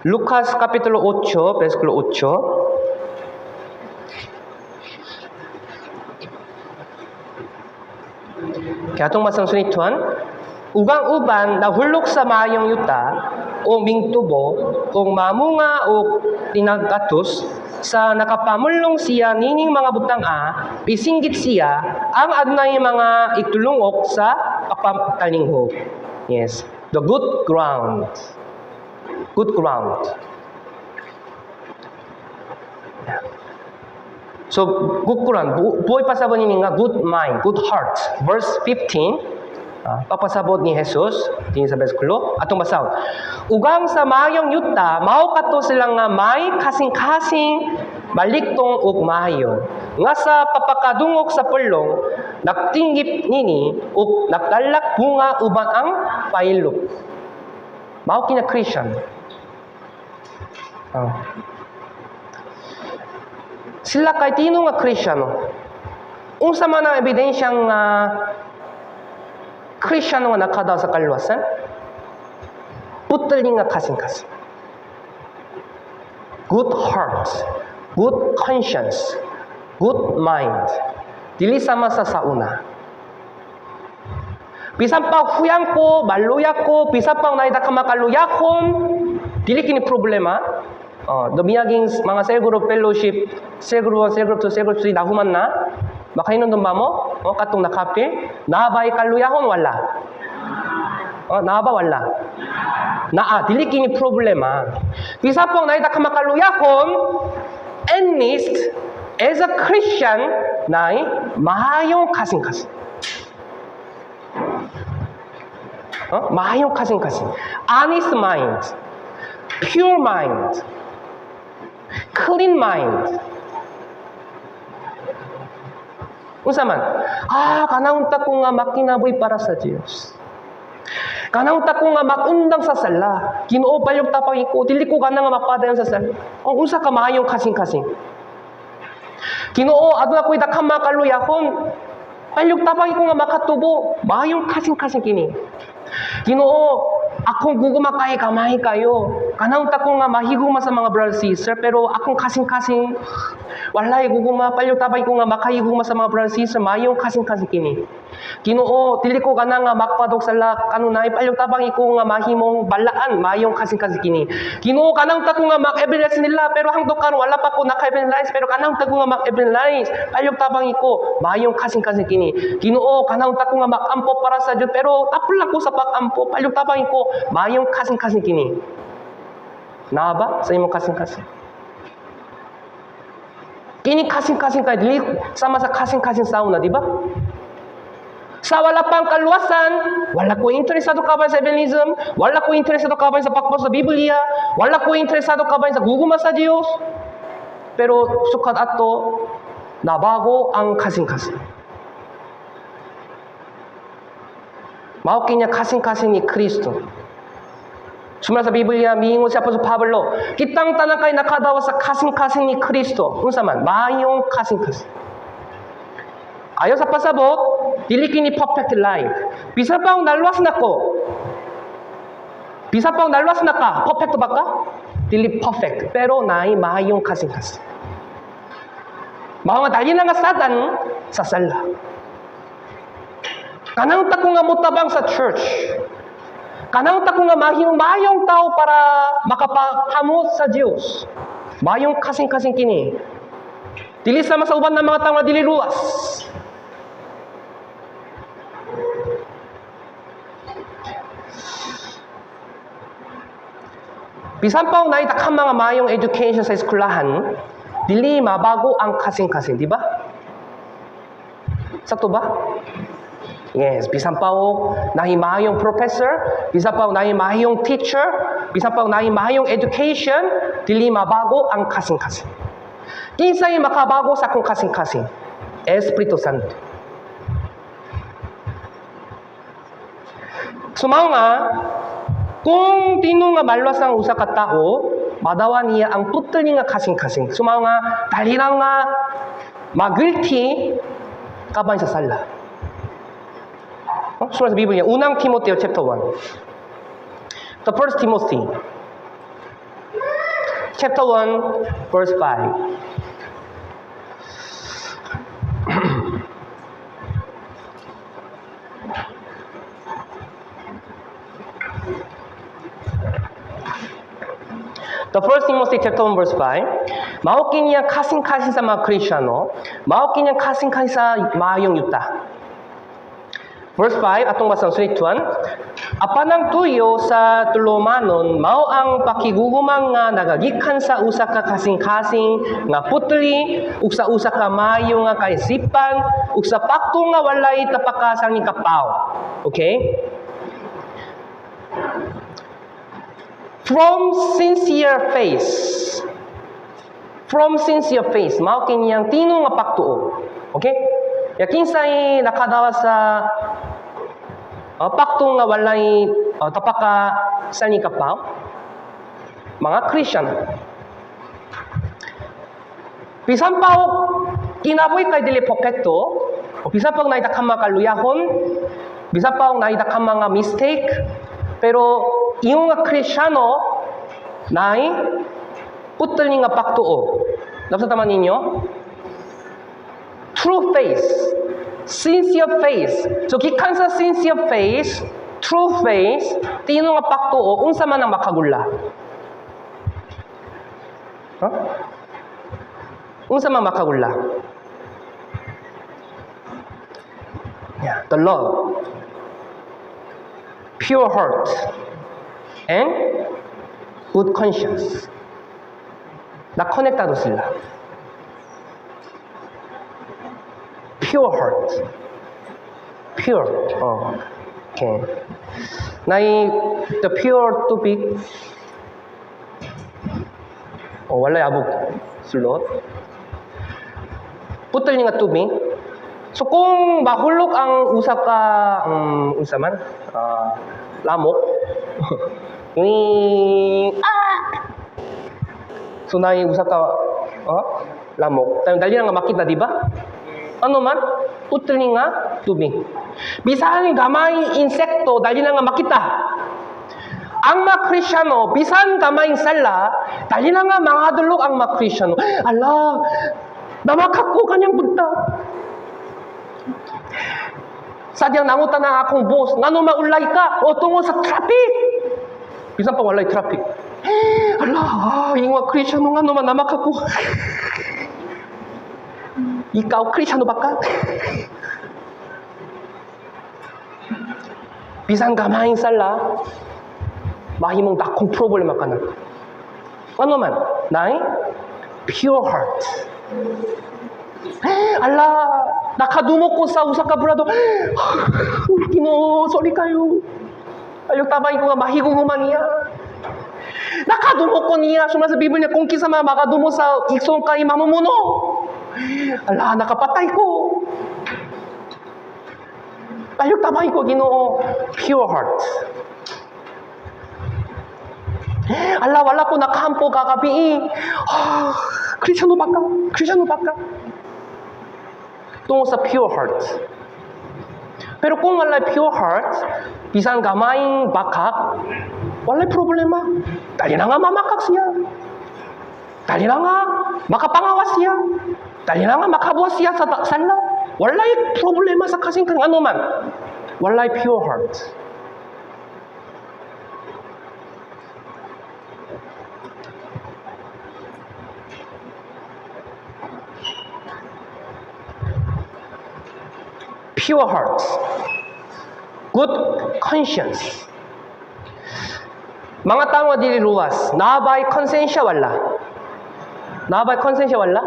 Lucas kapitulo 8, versikulo 8. Kaya atong masang sunituan, ug ang uban nahulog sa maayong yuta o mingtubo ug mamunga og tinagatos. Sa nakapamulong siya nining mga butang-a, bisinggit siya, "Ang adunay mga itulungok sa pagpatalinghog." Yes, the good ground. Good ground. Yeah. So, good ground. Buoy pasabot ni nga good mind, good heart. Verse 15, papasabot ni Jesus din sa bersikulo atong basahon. Ug ang sa maayong yuta mao kato sila nga may kasing-kasing maligtong ug maayo nga sa pagpakadungog sa pulong nagtinggip nini ug nagdalak bunga uban ang paylo. Mao kina Christian. Sila kay tino nga Kristiyano. Unsa man ang ebidensya nga Kristiyano nga nakadaw sa kaluwasan? Putli nga kasing-kasing. Good heart, good conscience, good mind. Dili sama sa sauna. Bisan pa huyang ko, maluya ko, bisan pa naay ka makaluyakon, dili kini problema. No miaging mga cell group fellowship, cell group 1, cell group 2, cell group 3 nahuman na, makahinumdum ba mo? Katong nakapil, naa bay kaluyahon? Wala. Naa ba? Wala? Naa, dili kini problema. Bisan pong naay ka makaluyahon, at least, as a Christian, naay maayong kasing-kasing. Maayong kasing-kasing. Honest mind, pure mind, clean mind. Unsa man? Kana unta ko nga makinabuhi para sa Dios. Kana unta ko nga makundang sa sala. Ginoo, palyog tapang ko, dili ko gana nga mapadayon sa sala. O unsa ka maayong kasing-kasing. Ginoo, aduna ko'y daghang makaluyahon. Palyog tapang ko nga makatubo. Maayong kasing-kasing kini. Ginoo, akong gugma kay gamay kayo. Kana unta ko nga mahigugma sa mga brother sister, pero akong kasing-kasing walay gugma. Palyog tabang ko nga makahigugma sa mga brother sister, maayong kasing-kasing kini. Ginoo, dili ko gana nga magpadog sala kanunay, palyog tabang ko nga mahimong balaan, maayong kasing-kasing kini. Ginoo, kana unta ko nga mag-evangelize nila, pero hangtod karon wala pa ko naka-evangelize, pero kana unta ko nga mag-evangelize, palyog tabang ko, maayong kasing-kasing kini. Ginoo, kana unta ko nga mag-ampo para sa Dios, pero tapol lang ko sa pag-ampo, palyog tabang ko, maayong kasing-kasing kini. Naa ba sa imong kasing-kasing? Kini kasing-kasing kay dili sama sa kasing-kasing sauna, di ba? Sa wala pang kaluwasan, wala ko interesado kaban sa evangelism, wala ko interesado kaban sa pagbasa sa Biblia, wala ko interesado kaban sa gugma sa Dios. Pero sukat ato, nabago ang kasing-kasing. Mao kinya kasing-kasing ni Kristo. Sumala sa Biblia, miingon si Apostol Pablo, kitang tanan kay nakadawa sa kasing-kasing ni Kristo. Unsa man? Maayong kasing-kasing. Ayo sa pasabot, Dili kini perfect life. Bisan pa og naluwas nako. Bisan pa og naluwas na ka, perfect ba ka? Dili perfect, pero naay maayong kasing-kasing. Mao nga dali na nga satan sa sala. Kanang ta ko nga motabang sa church. Kanang ta ko nga mahimong maayong tao para makapahamot sa Dios. Maayong kasing-kasing kini. Dili sama sa uban ng mga tao nga dili luwas. Bisan pa og naay daghang mga maayong education sa eskwelahan, dili mabago ang kasing-kasing, di ba? Sakto ba? Yes, bisan pa og naay maayong professor, bisan pa og naay maayong teacher, bisan pa og naay maayong education, dili mabago ang kasing-kasing. Kinsay makabago sa akong kasing-kasing? Espiritu Santo. So mao nga, kung tinuod nga maluwas ang usa ka tawo, madawa niya ang putli nga kasing-kasing. So mao nga dali lang nga ma-guilty kaban sa sala. Oh, sa Biblia, Unang Timoteo chapter 1. The First Timothy chapter 1 verse 5. The First Timothy chapter 1 verse 5. Mao kini ang kasing-kasing sa mga Kristiyano, mao kini ang kasing-kasing sa maayong yuta. Verse 5, atong basang sulituan, apan ang tuyo sa tulumanon, mao ang pakigugumang nga nagagikan sa usa ka kasing-kasing nga putli, ug sa usa ka maayo nga kaisipan, ug sa pakto nga walay tapaka sang kapaw. Okay? From sincere face. From sincere face, mao kini ang tinuod nga pagtuo. Okay? Ya kinsay nakadawa sa pakto nga walay tapaka sa ni kapaw? Mga Christian. Bisan pa og kinabuhi kay dili perfecto, o bisan pa og naay daghang mga kaluyahon, bisan pa og naay daghang mga mistake, pero ingon nga Kristiyano naay putli nga pagtuo. Nabsa tama ninyo? True faith, sincere faith. So gikan sa sincere faith, true faith, tinuod nga pagtuo, unsa man ang makagula? Huh? Unsa man makagula? Yeah, the love, pure heart, and good conscience. Na-konektado sila. Pure heart. Pure. Oh. Okay. Naay the pure tubig. Oh, walay abog sulot. Putol nga tubig. So kung mahulog ang usa ka unsa man? Lamok. Ni ah! So naay usa ka lamok. Tayo dali nga makita, di ba? Ano man? Putol nga tubig. Bisan gamay insekto, dali na nga makita. Ang mga Kristiyano, bisan gamay sala, dali na nga mahadlok ang mga Kristiyano. Ala, namakak ko kanyang punta. Sadyang nangutan na akong boss, ngano maulay ka? O tungod sa traffic. Bisan pa walay traffic. Ala, ingon Kristiyano, ngano man namakak ko. Ikaw, Kristiyano ba ka? Bisan gamayng sala, mahimong dakong problema ka na. Ano man? Naay pure heart. Ala, nakadumok ko sa usa ka brado. Ginoo, sorry kayo. Ayaw tabay ko nga mahiguguma niya. Nakadumok ko niya. Suma sa Biblia niya, kung kinsa man makadumok sa igsoon kay mamumuno. Ala, nakapatay ko. Ayaw tabay ko, Ginoo. Pure heart. Ala, wala ko nakahampo kagabi. Ah, Kristiyano ba ka? Kristiyano ba ka? Tungod sa pure heart. Pero kung walay pure heart, bisan gamayng bakak, walay problema. Dali na nga mamakak siya. Dali na nga makapangawas siya. Dali na nga makabuhat siya sa sala. Walay problema sa kasing ano man. Walay pure heart. Pure heart. Good conscience. Mga tao nga dili luwas, naa bay konsensya wala? Naa bay konsensya wala?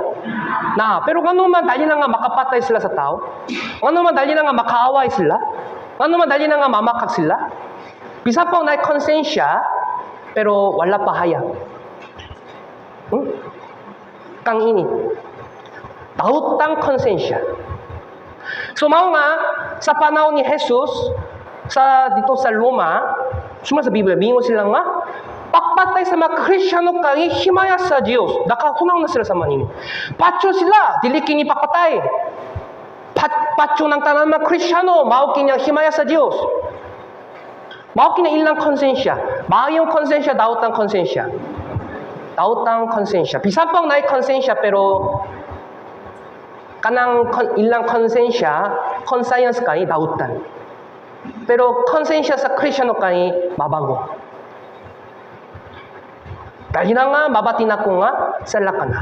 Na, pero ngano man dali na nga makapatay sila sa tao? Ngano man dali na nga makaaway sila? Ngano man dali na nga mamakak sila? Bisan pa naay konsensya, pero wala pa hayag. Kang ini. Daotang konsensya. So mao nga sa panahon ni Jesus sa dito sa Roma, suma sa Biblia, mingon sila nga pagpatay sa mga Kristiyano kay himaya sa Dios. Nakahunaw na sila sa manini. Patyo sila, dili kini pagpatay. Patyo ng tanan mga Kristiyano, mao kini ang himaya sa Dios. Mao kini ilang konsensya. Maayong konsensya, daotang konsensya. Daotang konsensya. Bisan pang naay konsensya pero kanang ilang konsensya, conscience kay dautan. Pero konsensya sa Kristiyano kay mabago. Dali na nga, mabati na ko nga, sala ka na.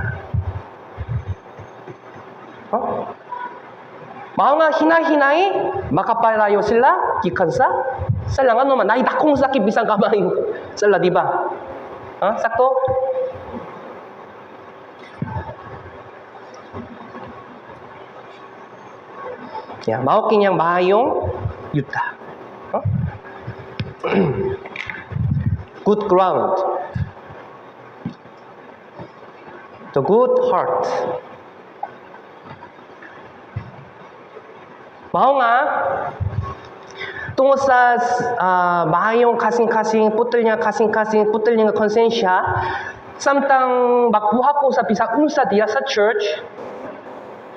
Huh? Mao nga hinahinay, makapalayo sila, gikan sa sala. Nga naman, naidakong sakit bisan kamay. Sala, di ba? Ha? Sakto? Ya, mao kinyang maayong yuta. Huh? Good ground. The good heart. Mao nga tungod sa maayong kasing-kasing, putol niya kasing-kasing, putol niya nga konsensya, samtang magbuhat ko sa bisag unsa diya sa church,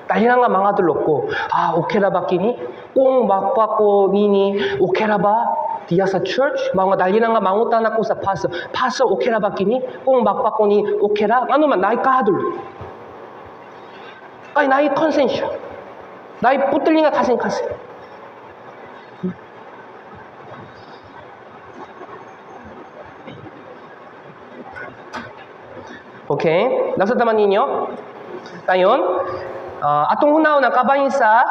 dali na nga mga dulok ko, ah, okay ra ba kini? Kung magbuhat ko nini, okay ra ba diya sa church? Mga dali na nga mangutan ako sa pastor, pastor, okay ra ba kini? Kung magbuhat ko ni, okay ra? Ano man, naay kahadulok. Ay, naay konsensya. Naay putol nga kasing-kasing. Okay? Nasa taman ninyo? Tayon, atong hunaw na kabahin sa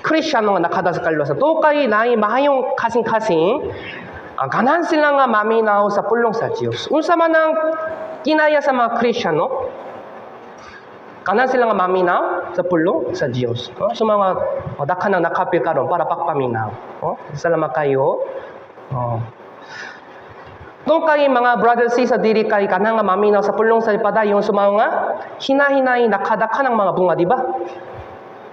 Kristyano nga nakada sa kaluwasan. Tukay naay mahayong kasing-kasing, ganahan sila nga maminaw sa pulong sa Diyos. Unsa man ang kinaya sa mga Kristyano, ganahan sila nga maminaw sa pulong sa Diyos. So mga daghan ang nakapil karon para pagpaminaw. Salamat kayo. Tungkay mga brothers sa diri kay kanang nga maminaw sa pulong sa padayon sa mga hinahinay nakadakhan ang mga bunga, di ba?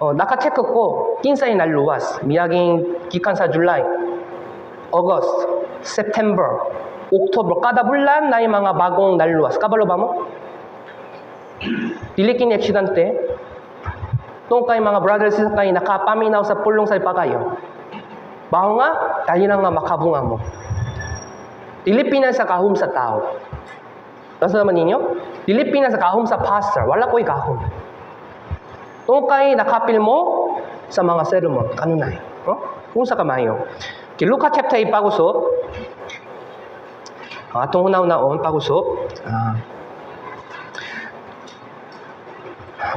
Naka-check ko kinsay naluwas miaging gikan sa July, August, September, October, kada bulan naay mga bagong naluwas. Kabalo ba mo? Dili kini aksidente. Tungkay mga brothers sa kay nakapaminaw sa pulong sa pagayon. Mao nga dali na nga makabunga mo. Dili pinan sa kahum sa tao. Nasa naman ninyo? Dili pinan sa kahum sa pastor. Wala ko'y kahum. Tungkay nakapil mo sa mga sermon. Kanunay. Huh? Kung sa kamayo. Okay, Luka chapter 8 pagusop. Atong hunaw-naon pagusop.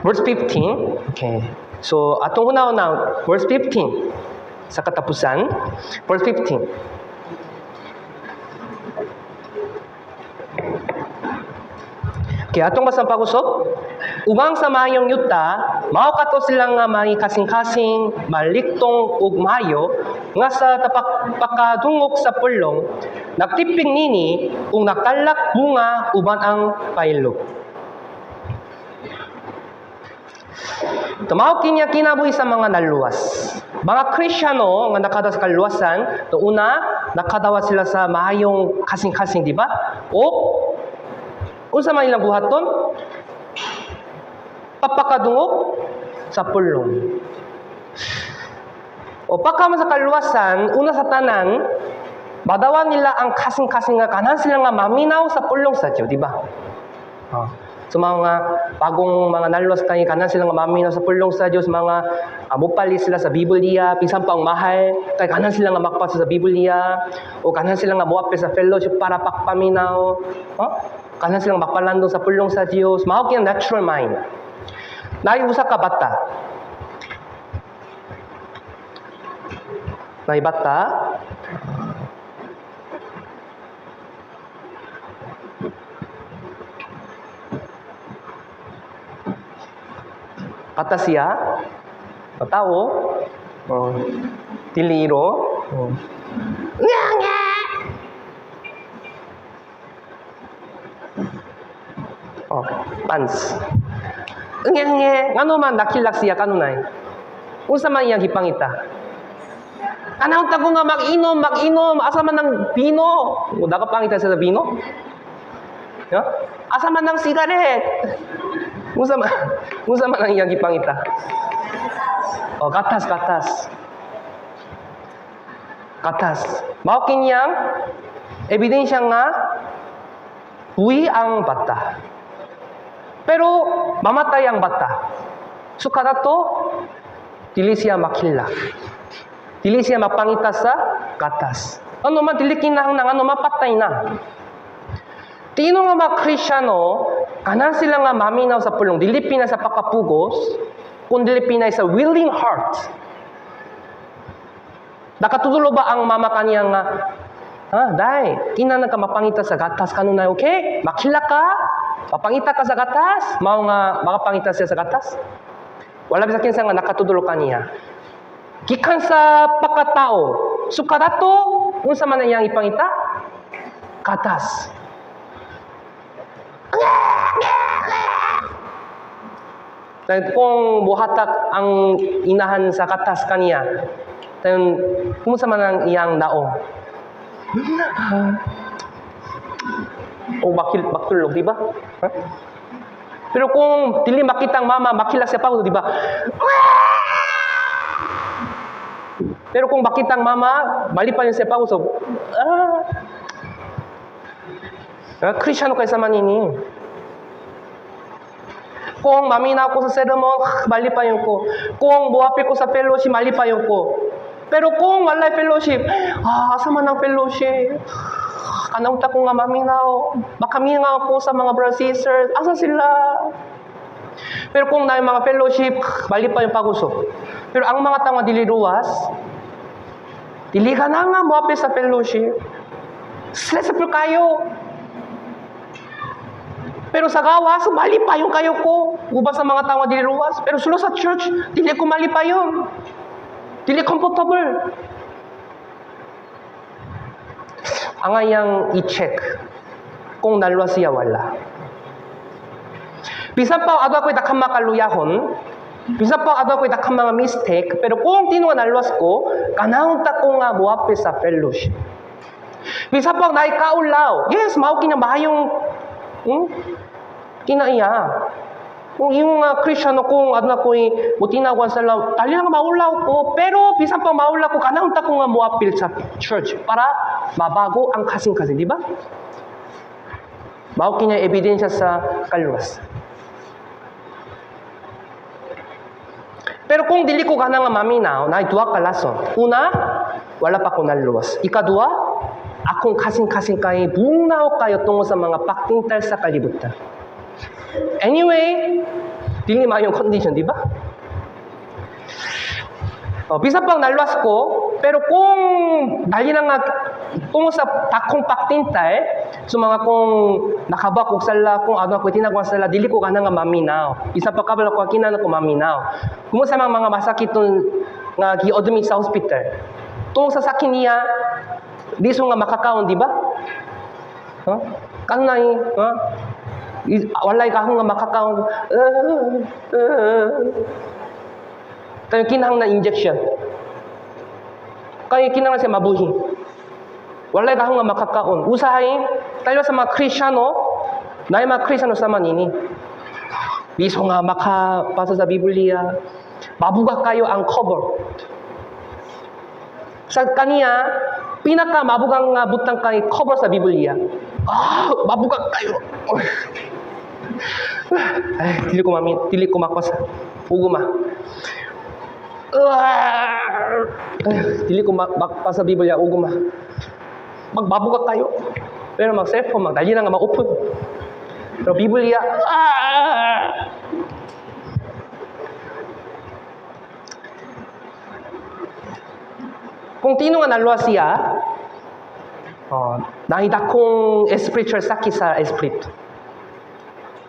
Verse 15. Okay. So, atong hunaw-naon, verse 15. Sa katapusan, verse 15. Okay, atong basang pagusop. Ubang sa maayong yuta, mao kato sila nga may kasing-kasing, maliktong ug maayo, nga sa pakadungog sa pulong, nagtiping nini ug nagtalak bunga uban ang pailog. Mao kinya kinabuhi sa mga naluwas. Mga Kristyano nga nakadawa sa kaluwasan, to una nakadawa sila sa maayong kasing-kasing, di ba? O unsa man ilang buhaton? Papakadungog sa pulong. O pagkaman sa kaluwasan, una sa tanan, madawa nila ang kasing-kasing nga ganahan sila nga maminaw sa pulong sa Dios, di ba? Oh. So mga bagong mga naluwas kay ganahan sila nga maminaw sa pulong sa Dios, mga mopalit sila sa Biblia, bisan pa ang mahal, kay ganahan sila nga makbasa sa Biblia, o ganahan sila nga moapil sa fellowship para pagpaminaw. Oh? Ganahan sila nga magpalandong sa pulong sa Dios, mao kini natural mind. Naay usa ka bata. Naay bata. Bata siya, tao, oh, dili iro, oh. Nga nga. Oh, pants. Nga nga, ngano man nakilak siya kanunay? Unsa man iyang gipangita? Kanang ta ko nga mag-inom, mag-inom, asa man ang bino? Nakapangita siya sa bino? Yeah? Asa man ang sigaret? Unsa man ang iyang gipangita? Oh, gatas, gatas. Gatas. Mao kiniyang ebidensya nga buhi ang bata. Pero mamatay ang bata. So kadato dili siya makilak. Dili siya mapangita sa gatas. Ano man dili kinahanglan, ano man patay na. Tino nga mga Krisyano, ganahan sila nga maminaw sa pulong, dili pinay sa pagkapugos, kun dili pinay sa willing heart. Nakatutulo ba ang mama kaniya nga, "Ah, day, kinahanglan ka mapangita sa gatas kanunay, okay? Makilak ka, mapangita ka sa gatas," mao nga makapangita siya sa gatas? Wala bisa kinsa nga nakatutulo kaniya. Gikan sa pagkatao, sukadato, unsa man ang iyang ipangita? Gatas. Dahil kung muhatak ang inahan sa gatas kaniya, dayon kumusta man ang iyang naong? O makil maktulog, di ba? Ha? Pero kung dili makita ang mama, makilak siya pa, di ba? Pero kung makita ang mama, malipayon siya pa, so, ah. Ah, Kristyano kaysa man ini. Kung maminaw ko sa sermon, malipayon ko. Kung muapil ko sa fellowship, malipayon ko. Pero kung walay fellowship, ah, asa man ang fellowship? Kanang ko nga maminaw. Makaminaw ko sa mga brothers sisters. Asa sila? Pero kung naay mga fellowship, malipayon pag-usok. Pero ang mga tao nga dili luwas, dili ka na nga moapil sa fellowship. Stressful kayo. Pero sa gawas, malipayon kayo ko. Uban sa mga tao nga dili luwas. Pero sulod sa church, dili ko malipayon. Dili comfortable. Ang ayang i-check kung naluwas siya wala. Bisan pa adto ako'y daghang makaluyahon, bisan pa adto ako'y daghang mga mistake, pero kung tinuod naluwas ko, ganahan ta ko nga moapil sa fellowship. Bisan pa naay kaulaw, yes, mao kina maayong kinaiya. Kung yung nga Kristyano kung aduna ko'y mutinawag sa law, dali lang maulaw ko, pero bisan pa maulaw ko, ganahan ta ko nga moapil sa church para mabago ang kasing-kasing, di ba? Mao kina ebidensya sa kaluwas. Pero kung dili ko gana nga maminaw, naay duha ka rason. Una, wala pa ko naluwas. Ikaduha, akong kasing-kasing kay bugnaw kayo tungod sa mga pagtintal sa kalibutan. Anyway, dili maayong condition, di ba? O, bisan pang naluwas ko, pero kung dali na nga tungod sa dakong pagtintal, so mga kung nakabak og sala, kung ano ako tinagwang sala, dili ko gana nga maminaw. Isa pa kabalo ko kinahanglan ko maminaw. Kung sa mga masakit nga gi-admit sa hospital, tungod sa sakit niya, di so nga makakaon, di ba? Huh? Kanay, huh? Walay kahong nga makakaon. Kaya kinahanglan injection. Kaya kinahanglan siya mabuhi. Walay kahong nga makakaon. Usahay, tayo sa mga Kristyano, na mga Kristyano sa manini. Biso nga makabasa sa Biblia, mabuga kayo ang cover. Sa kaniya, pinaka mabugang nga butang kay cover sa Biblia. Ah, mabugang kayo. Ay, dili ko mami, dili ko makwasa. Uguma. Ay, dili ko makpasa Biblia uguma. Magbabuga kayo. Pero mag cellphone, magdali na nga ma-open. Pero Biblia, ah! Kung tino nga naluwas siya, oh, nakita kong spiritual sakit sa espiritu.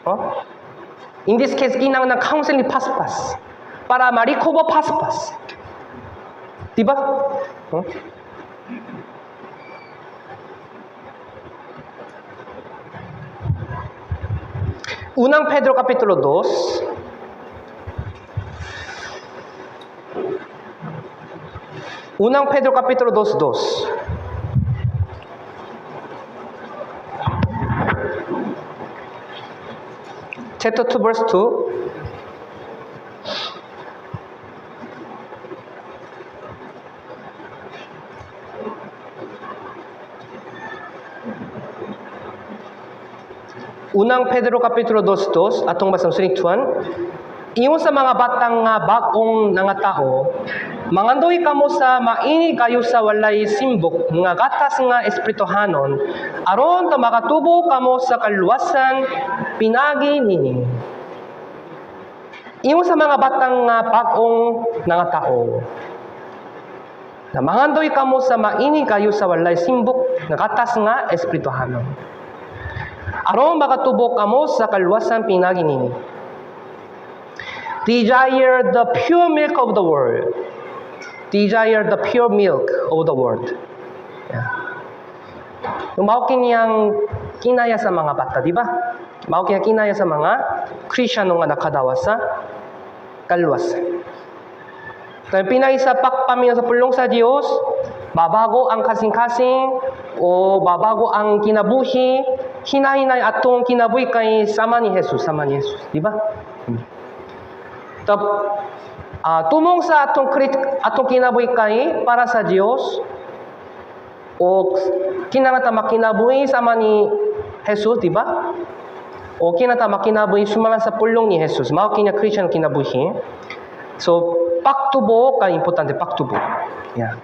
Oh? In this case, kinang ng counseling paspas. Para ma-recover paspas. Diba? Oh? Unang Pedro Kapitulo 2. Unang Pedro Kapitulo 2:2. Chapter 2 verse 2. Unang Pedro Kapitulo 2:2 atong basang sinituan. Ingon sa mga batang nga bag-ong nangatao, mangandoy kamo sa maini kayo sa walay simbok nga gatas nga espirituhanon, aron ta makatubo kamo sa kaluwasan pinagi nini. Ingon sa mga batang nga bag-ong nangatao, na mangandoy kamo sa maini kayo sa walay simbok nga gatas nga espirituhanon, aron makatubo kamo sa kaluwasan pinagi nini. Desire the pure milk of the word. Desire the pure milk of the word. Yeah. Mao kiniyang kinaya sa mga bata, di ba? Mao kini kinaya sa mga Krisyano nga nakadawa sa kaluwasan. Dahil pinay sa pagpaminaw sa pulong sa Dios, mabago ang kasing-kasing o mabago ang kinabuhi, hinahinay atong kinabuhi kay sama ni Jesus, sama ni Jesus, di ba? Tumong sa atong atong kinabuhi kay para sa Dios o kinangata makinabuhi sama ni Jesus, di ba? O kinata makinabuhi sumala sa pulong ni Jesus. Mao kini Christian kinabuhi. So pagtubo kay importante, pagtubo. Yeah.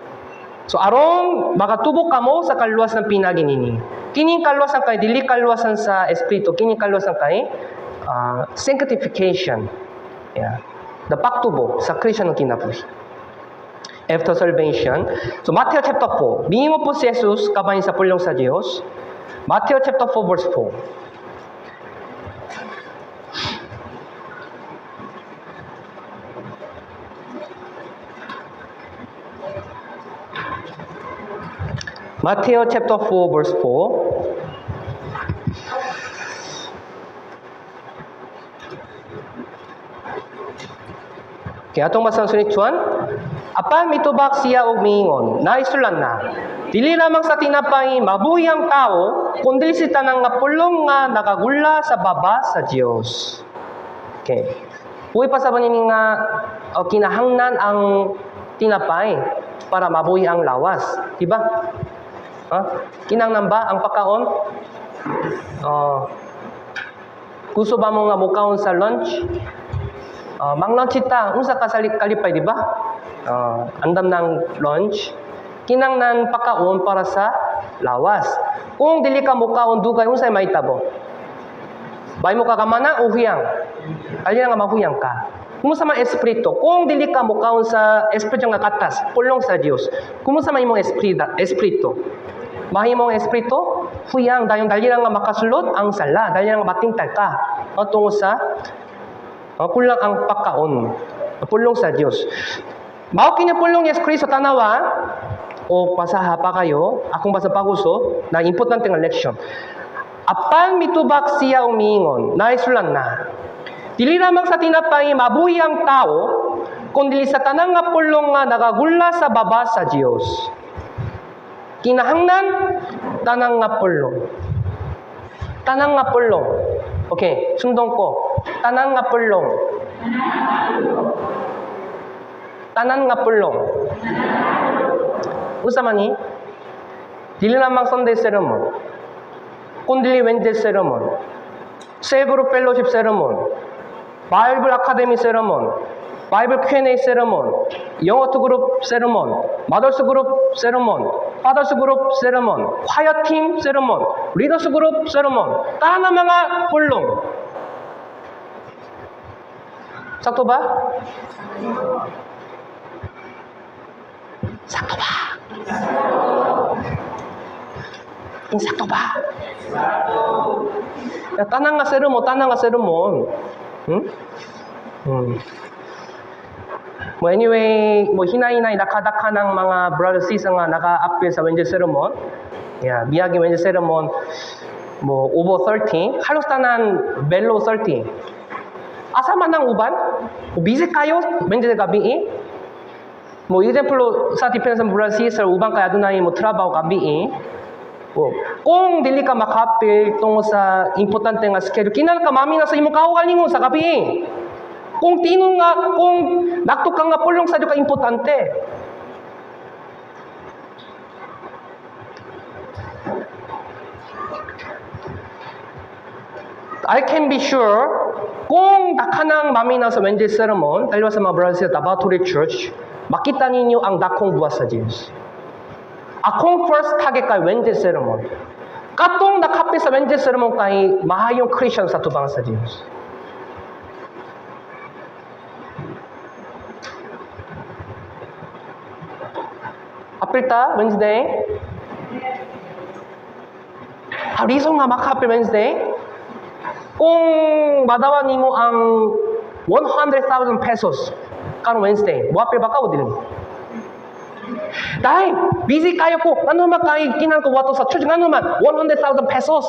So aron makatubo kamo sa kaluwasan pinagi nini. Kining kaluwasan kay dili kaluwasan sa espiritu, kining kaluwasan kay sanctification. Yeah. The pagtubo sa Christian kinabuhi. After salvation. So Matthew chapter 4. Miingon po si Jesus kabahin sa pulong sa Dios. Matthew chapter 4 verse 4. Matthew chapter 4 verse 4. Kaya atong masang sunituan, apan mitubak siya og miingon, naisulan na. Dili lamang sa tinapay mabuhi ang tao, kundi sa tanang nga pulong nga nakagula sa baba sa Dios. Okay. Buhi pa sa banini nga o kinahanglan ang tinapay para mabuhi ang lawas, di ba? Ha? Kinahanglan ba ang pagkaon? Oh. Gusto ba mo nga mukaon sa lunch? Mang-lunch ta, unsa ka kalipay, di ba? Andam ng lunch. Kinangnan pagkaon para sa lawas. Kung dili ka mukaon dugay, unsay mahitabo? Bay mo kakamana o huyang? Alin nga mahuyang ka? Kumusta man espiritu? Kung dili ka mukaon sa espiritu nga katas, pulong sa Dios. Kumusta man imong espiritu? Mahimong espiritu, huyang dayon dali lang nga makasulod ang sala, dali lang nga matingtal ka. O, tungo sa kulang ang pagkaon, pulong sa Dios. Mao kini pulong ni Kristo tanawa o pasaha pa kayo, akong basa paguso na importante nga leksyon. Apan mitubak siya umiingon, naisulan na. Dili lamang sa tinapay mabuhi ang tao, kundi sa tanang nga pulong nga nagagula sa baba sa Dios. Kinahanglan tanang nga pulong. Tanang nga pulong. Okay, sundong ko. Tanang nga pulong. Tanan nga pulong. Unsa man ni? Dili lamang Sunday sermon, kundili Wednesday sermon, cell group fellowship sermon, Bible Academy sermon, Bible Q&A sermon, 영어 two group sermon, mothers group sermon, fathers group sermon, choir team sermon, leaders group sermon, tanan mga pulong. Sakto ba? Sakto ba? Insakto ba? Ya, tanan nga sermon, tanan nga sermon. Hmm? Mo anyway, mo hinay-hinay nakadaka ng mga brothers sis nga naka-apil sa Wednesday sermon. Yeah, miagi Wednesday sermon mo over 30, halos tanan below 30. Asa man ang uban? Busy kayo Wednesday gabi eh? Mo example sa depende sa brother sister uban kay adunay mo trabaho gabi eh. Oh, kung dili ka makapil tungo sa importante nga schedule, kinahanglan ka mamina sa imong kaugalingon sa gabi eh. Kung tino nga, kung nakto ka nga pulong sa ka importante. I can be sure, kung dakanang mamina sa Wednesday sermon, dalawa sa mga brothers sa Davao Church, makita ninyo ang dakong buwas sa Diyos. Akong first target kay Wednesday sermon. Katong nakapil sa Wednesday sermon kay mahayong Christian sa tubang sa Diyos. Apil ta, Wednesday? Ah, reason nga makapil Wednesday? Kung madawa nimo ang 100,000 pesos karon Wednesday, moapil ba ka o dili? Dahil, busy kayo ko. Ano man kay kinang ko wato sa church? Ano man? 100,000 pesos.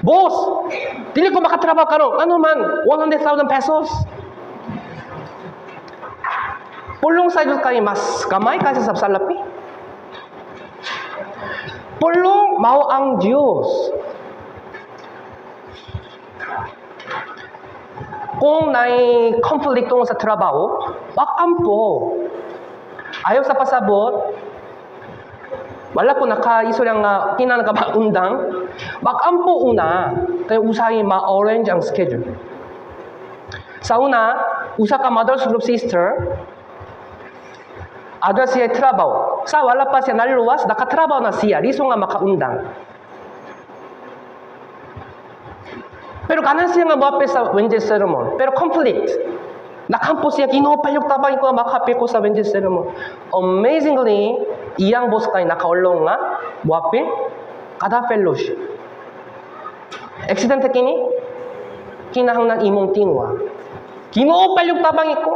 Boss, dili ko makatrabaho karon. Ano man? 100,000 pesos. Pulong sa Diyos kay mas kamay kaysa sa salapi. Pulong mao ang Diyos. Kung naay conflict tungkol sa trabaho, makampo. Ayaw sa pasabot, wala ko nakaisol ang kinahanglan ka maundang, makampo una, kaya usahay ma-arrange ang schedule. Sa una, usa ka mother's group sister, adwa siya trabaho. Sa wala pa siya naluwas, nakatrabaho na siya, liso nga makaundang. Pero kanan siya nga moapil sa Wednesday sermon. Pero conflict. Nakampo siya, Ginoo palyog tabang ko, makapil ko sa Wednesday sermon. Amazingly, iyang boss kay nakaulong nga, moapil, kada fellowship. Accident kini, kinahanglan imong tinwa. Ginoo palyog tabang ko.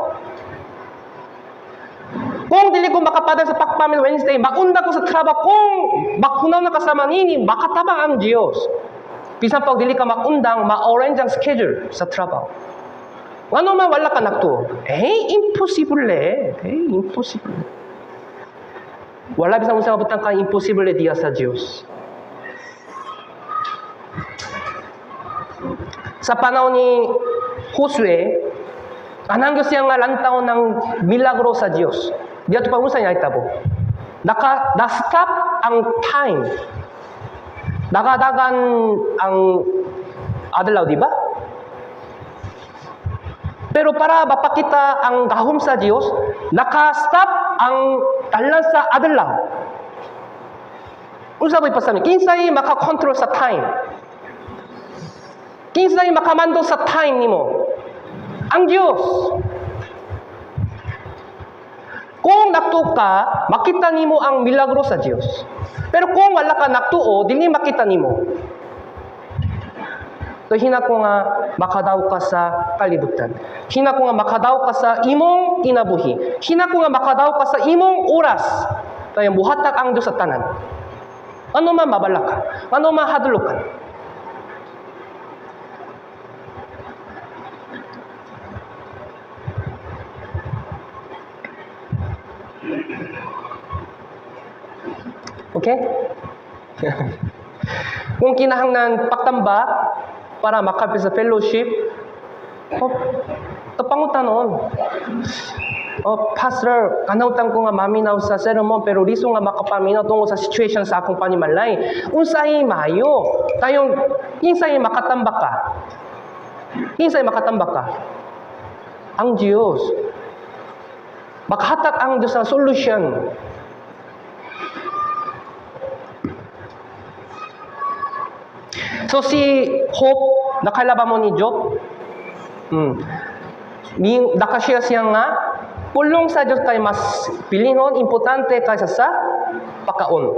Kung dili ko makapadal sa Pakpamin Wednesday, maunda ko sa trabaho. Kung makunaw na kasama nini, makatabang ang Diyos. Bisan pag dili ka makundang, ma-arrange ang schedule sa trabaho. Ano man wala ka nagtuo? Eh, imposible. Eh, imposible. Wala bisan unsa mabutang ka imposible diya sa Diyos. Sa panahon ni Josue, anang Diyos siya nga lantaw ng milagro sa Diyos. Diya ito pa unsa niya itabo. Na-stop ang time. Nakadagan ang adlaw, di ba? Pero para mapakita ang gahom sa Diyos, naka-stop ang talan sa adlaw. Unsa ba ipasami? Kinsay makakontrol sa time? Kinsay makamando sa time nimo? Ang Diyos. Kung nagtuo ka, makita nimo ang milagro sa Diyos. Pero kung wala ka nagtuo, dili makita nimo. So hina ko nga makadaw ka sa kalibutan. Hina ko nga makadaw ka sa imong kinabuhi. Hina ko nga makadaw ka sa imong oras. Kaya muhatag ang Diyos sa tanan. Ano man mabalak ka? Ano man hadlok ka? Okay? Kung kinahanglan pagtambak para makapil sa fellowship, oh, tapangutanon. Oh, Pastor, kanawtan ko nga maminaw sa sermon pero liso nga makapaminaw tungod sa situation sa akong panimalay. Unsay maayo? Tayong kinsay makatambak ka? Kinsay makatambak ka? Ang Diyos. Makahatag ang Diyos sa solution. So si Hope, nakalaba mo ni Job? Nakashare siya nga, pulong sa Diyos kay mas pilingon, importante kaysa sa pakaon.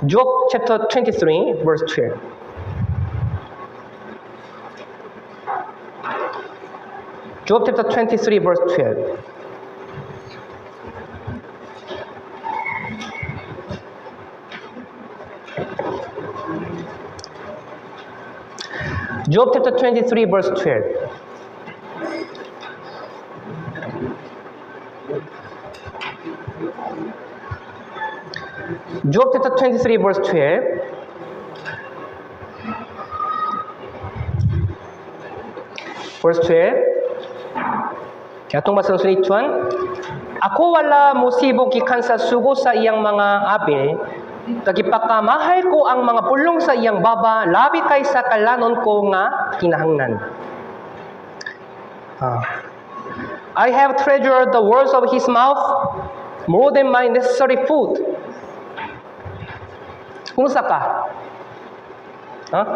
Job chapter 23, verse 12. Job chapter 23, verse 12. Job chapter 23, verse 12. Job chapter 23, verse 12. Verse 12. Atong basang sunituan. Ako wala mosibok gikan sa sugo sa iyang mga abil, kagipakamahal ko ang mga pulong sa iyang baba, labi kaysa kalanon ko nga kinahanglan. I have treasured the words of his mouth more than my necessary food. Kumusta ka? Huh?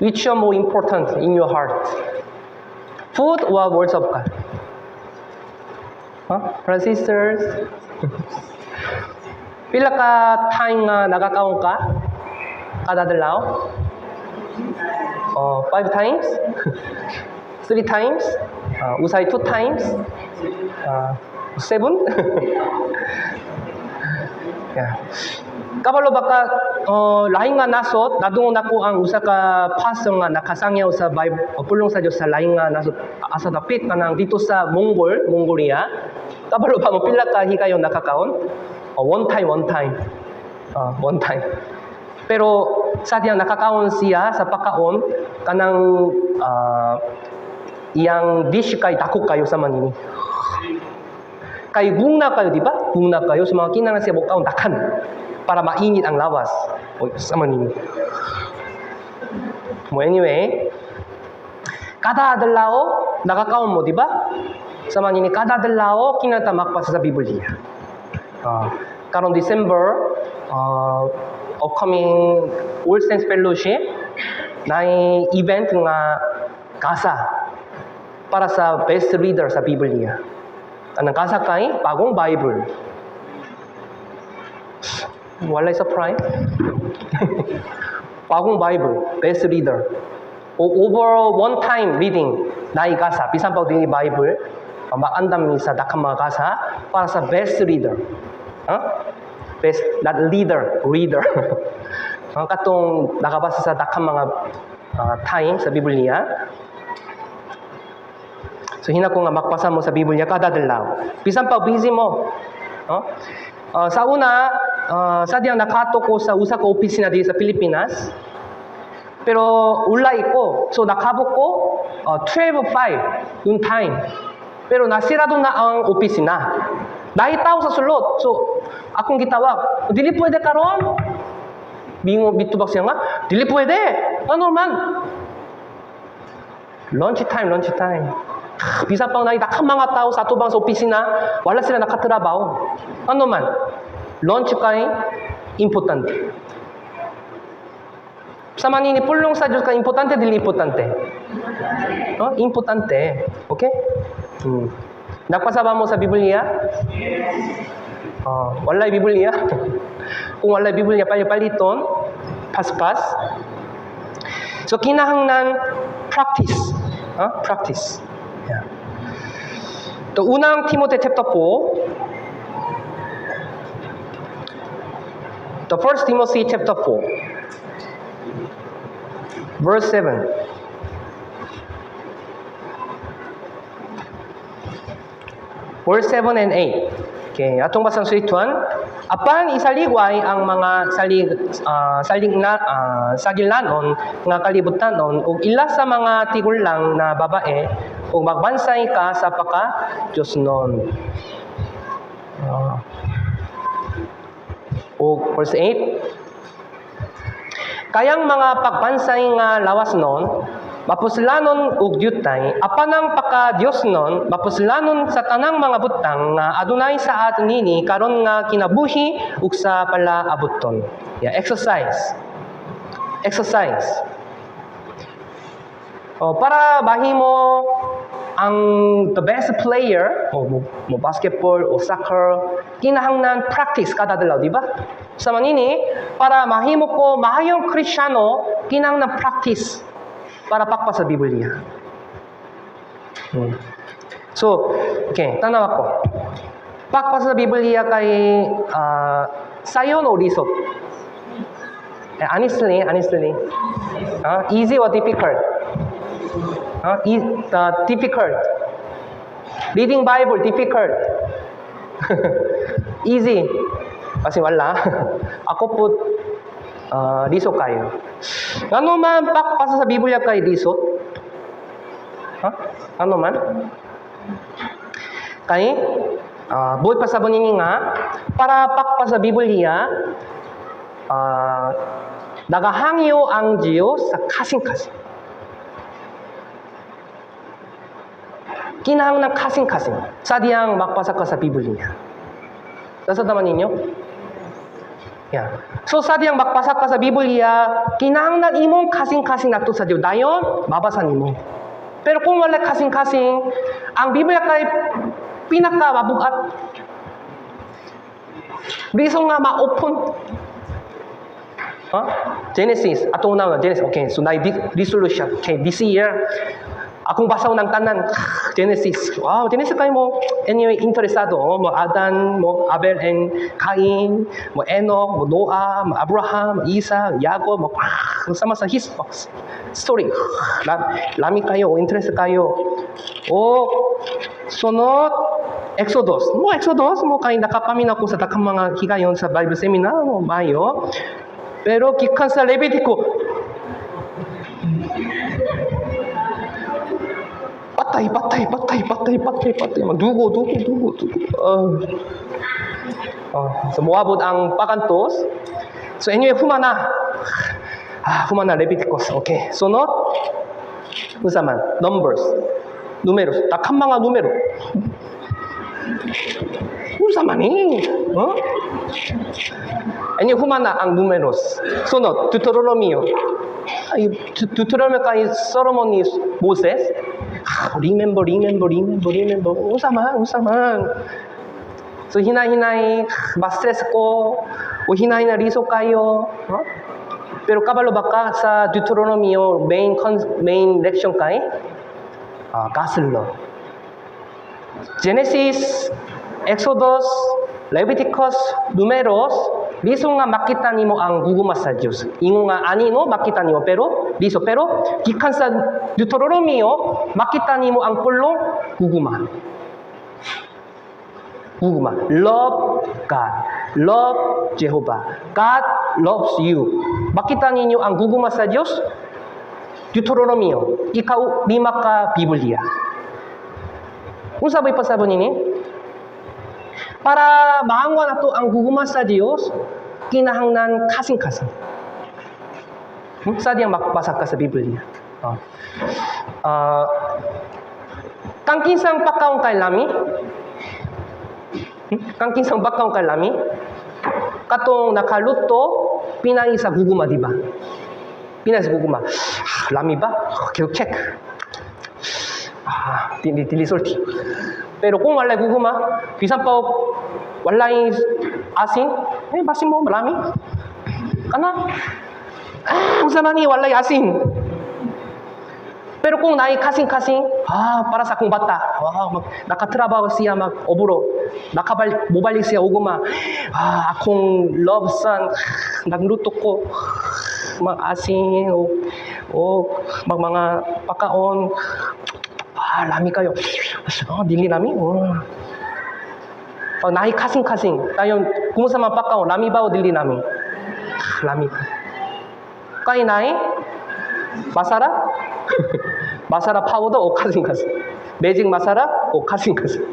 Which are more important in your heart? Food or words of God? Huh? Brothers and sisters? Pila ka time nga nagakaon ka? Kada adlaw? Oh, 5 times? 3 times? Usay 2 times? 7? Yeah. Kabalo baka lain nga nasod, nadungog nako ang usa ka pastor nga nakasangyaw sa Bible, pulong sa Dios sa lain nga nasod asa dapit kanang dito sa Mongolia. Kabalo ba mo pila ka higayon nakakaon? One time, one time. One time. Pero sa diyang nakakaon siya sa pakaon kanang iyang dish kay dako kayo sa manini. Kay gungna kayo, di ba? Gungna kayo sa mga kinahanglan siya bukaon dakan para mainit ang lawas. O, sa manini. Mo anyway, kada adlaw nakakaon mo, di ba? Sa manini kada adlaw kinahanglan magbasa sa Biblia. Karon December, upcoming All Saints Fellowship naay event nga gasa para sa best reader sa Biblia. Anang gasa kay bagong Bible. Walay surprise. Bagong Bible, best reader. O over one time reading naay gasa bisan pa dinhi Bible maandam ni sa dakang mga gasa para sa best reader. Huh? Best, not leader, reader. Katong nakabasa sa dakang mga time sa Biblia. So hinako nga magbasa mo sa Biblia kada adlaw. Bisan pa busy mo. No? Sa una, sa diyang nakato ko sa usa ka opisina diri sa Pilipinas. Pero ulay ko. So nakabot ko 12:05 yung time. Pero nasirado na ang opisina. Naay tao sa sulod. So akong gitawag, dili pwede karon? Mingo mitubag siya nga, dili pwede. Ano man? Lunch time, lunch time. Bisan pa na dakang mga tao sa atubang sa opisina, wala sila nakatrabaho. Ano man? Lunch kay importante. Sa manini pulong sa Diyos ka importante dili importante. No? Importante. Okay? Nagbasa ba mo sa Biblia? Walay Biblia? Kung walay Biblia, pali-paliton, paspas. So kinahanglan practice. Huh? Practice. Yeah. 또 unang Timothy chapter 4. The First Timothy chapter 4. Verse 7. Verse 7 and 8. Okay, atong basang sulituan. Apan isaligway ang mga sagilanon nga kalibutanon ug ila sa mga tigulang na babae Ug magbansay ka sa paka Diosnon. O verse 8, kayang mga pagbansay nga lawas nun, mapuslanon ug dyutay, apan ang paka Diosnon, mapuslanon sa tanang mga butang nga adunay sa atin nini karon nga kinabuhi ug sa palaabuton. Yeah, exercise. Exercise. Oh, para mahimo ang the best player o mo basketball o soccer, kinahanglan practice kada adlaw, di ba? Sa manini, para mahimo ko maayong Kristiyano, kinahanglan practice para pagbasa sa Biblia. So, okay, tanaw ako. Pagbasa sa Biblia kay sayon o lisod? Eh, honestly, honestly. Easy or difficult? Difficult. Reading Bible, difficult. Easy. Kasi wala. Ako po, lisod kayo. Ano man pagbasa sa Biblia kay lisod? Ha? Ano man? Kay, buot pasabon ninyo nga, para pagbasa sa Biblia, nagahangyo ang Diyos sa kasing-kasing. Kinahanglan kasing-kasing. Sa diyang magbasa ka sa Biblia. Nasa naman ninyo? Yeah. So sa diyang magbasa ka sa Biblia, kinahanglan imong kasing-kasing nato sa Diyos. Dayon, mabasa nimo. Pero kung wala kasing-kasing, ang Biblia kay pinaka mabugat. Biso nga ma-open. Huh? Genesis, atong na Genesis. Okay, so na resolution. Okay, this year, akong basaw ng tanan, Genesis. Wow, Genesis kayo mo, anyway, interesado. Oh, mo Adan, mo Abel and Cain, mo Enoch, mo Noah, mo Abraham, mo Isaac, Jacob, mo sama sa his story. Lami kayo, interest kayo. O, sunod, Exodus. Mo Exodus, mo kay nakapaminaw ko sa dakang mga higayon sa Bible seminar, mo mayo. Pero gikan sa Levitico, patay, patay, patay, patay, patay, patay. Mag dugo, dugo, dugo, dugo. So moabot ang pagantos. So anyway, humana. Ah, humana Leviticus. Okay. Sunod, unsa man? Numbers. Numeros. Daghang mga numero. Unsa man ni? Huh? Anyway, humana ang numeros. Sunod, Deuteronomio. Ay, Deuteronomio kay Solomon ni Moses. Ah, remember, remember, remember, remember. Unsa man, unsa man. So hinay-hinay, ma-stress ko, o hinay-hinay lisod kayo. Huh? Pero kabalo ba ka sa Deuteronomio main leksyon kay? God's love. Genesis, Exodus, Leviticus, Numeros, liso nga makita nimo ang gugma sa Dios. Ingon nga ani no makita nimo pero liso, pero gikan sa Deuteronomio makita nimo ang pulong gugma. Gugma. Love God. Love Jehovah. God loves you. Makita ninyo ang gugma sa Dios? Deuteronomio, ikaw lima ka Biblia. Unsa ba'y pasabon nini? Para maangwa nato ang gugma sa Dios, kinahanglan kasing-kasing. Sa diyang magbasa ka sa Biblia. Oh. Kang kinsang pagkaon kay lami? Kang kinsang pagkaon kay lami? Katong nakaluto, pinay sa gugma, di ba? Pinay sa gugma. Ah, lami ba? Okay, check. Ah, dili, dili salty. Pero kung walay gugma, bisan pa walay asin, eh, basin mo, marami. Kana? Ah, unsa man ni walay asin. Pero kung naay kasing-kasing, para sa akong bata, mag, nakatrabaho siya mag obro, nakabalik, mobalik siya ugma, akong love son, nagluto ko, mag asin, o mag mga pakaon, lami kayo. Ah, dili lami? Oh. Pag naay kasing-kasing, tayo, kung sa mga pakaon, lami ba o dili lami? Lami. Kay naay? Masarap? Masarap powder o kasing-kasing? Magic masarap o kasing-kasing?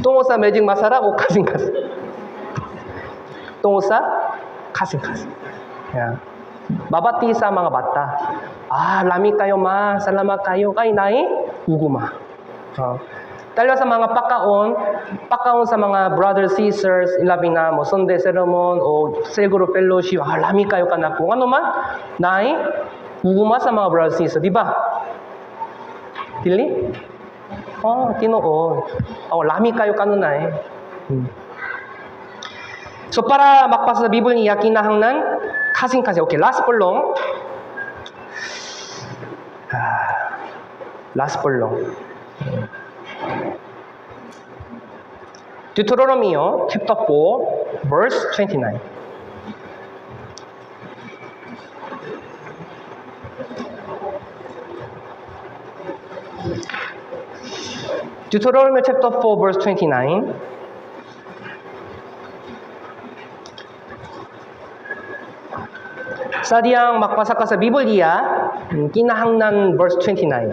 Tungod sa magic masarap o kasing-kasing? Tungod sa kasing-kasing. Yeah. Mabati sa mga bata. "Ah, lami kaayo, ma. Salamat kaayo." Kay naay ugma. Oh. Dahil sa mga pakaon, pakaon sa mga brothers, sisters, ilabi na mo Sunday sermon o cell group fellowship, "Ah, lami kaayo kanako." Ano man? Naay ugma sa mga brothers, sisters, di ba? Dili? Oh, tinuod. Oh, lami kaayo kanunay. So para makbasa sa Biblia, kinahanglan kasing-kasing. Okay, last pulong. Ah, last pulong. Deuteronomy chapter 4, verse 29. Deuteronomy chapter 4, verse 29. Sa diyang magbasa ka sa Biblia, kinahanglan verse 29.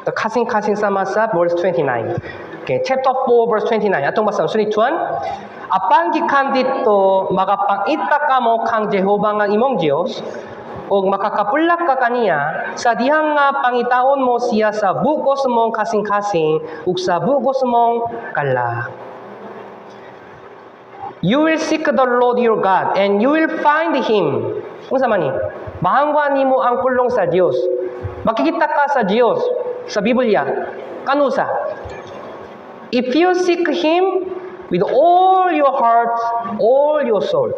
The kasing-kasing sama sa verse 29. Okay, chapter 4, verse 29. Atong basa, 3, 2, 1. Apan gikan didto magapangita kamo kang Jehova nga imong Dios ug makakapulak ka kaniya sa dihang nga pangitaon mo siya sa bugos mong kasing-kasing ug sa bugos mong kalag. You will seek the Lord your God and you will find Him. Unsa man ni? Mahangwa nimo ang pulong sa Dios. Makikita ka sa Dios sa Biblia. Kanusa? If you seek Him with all your heart, all your soul.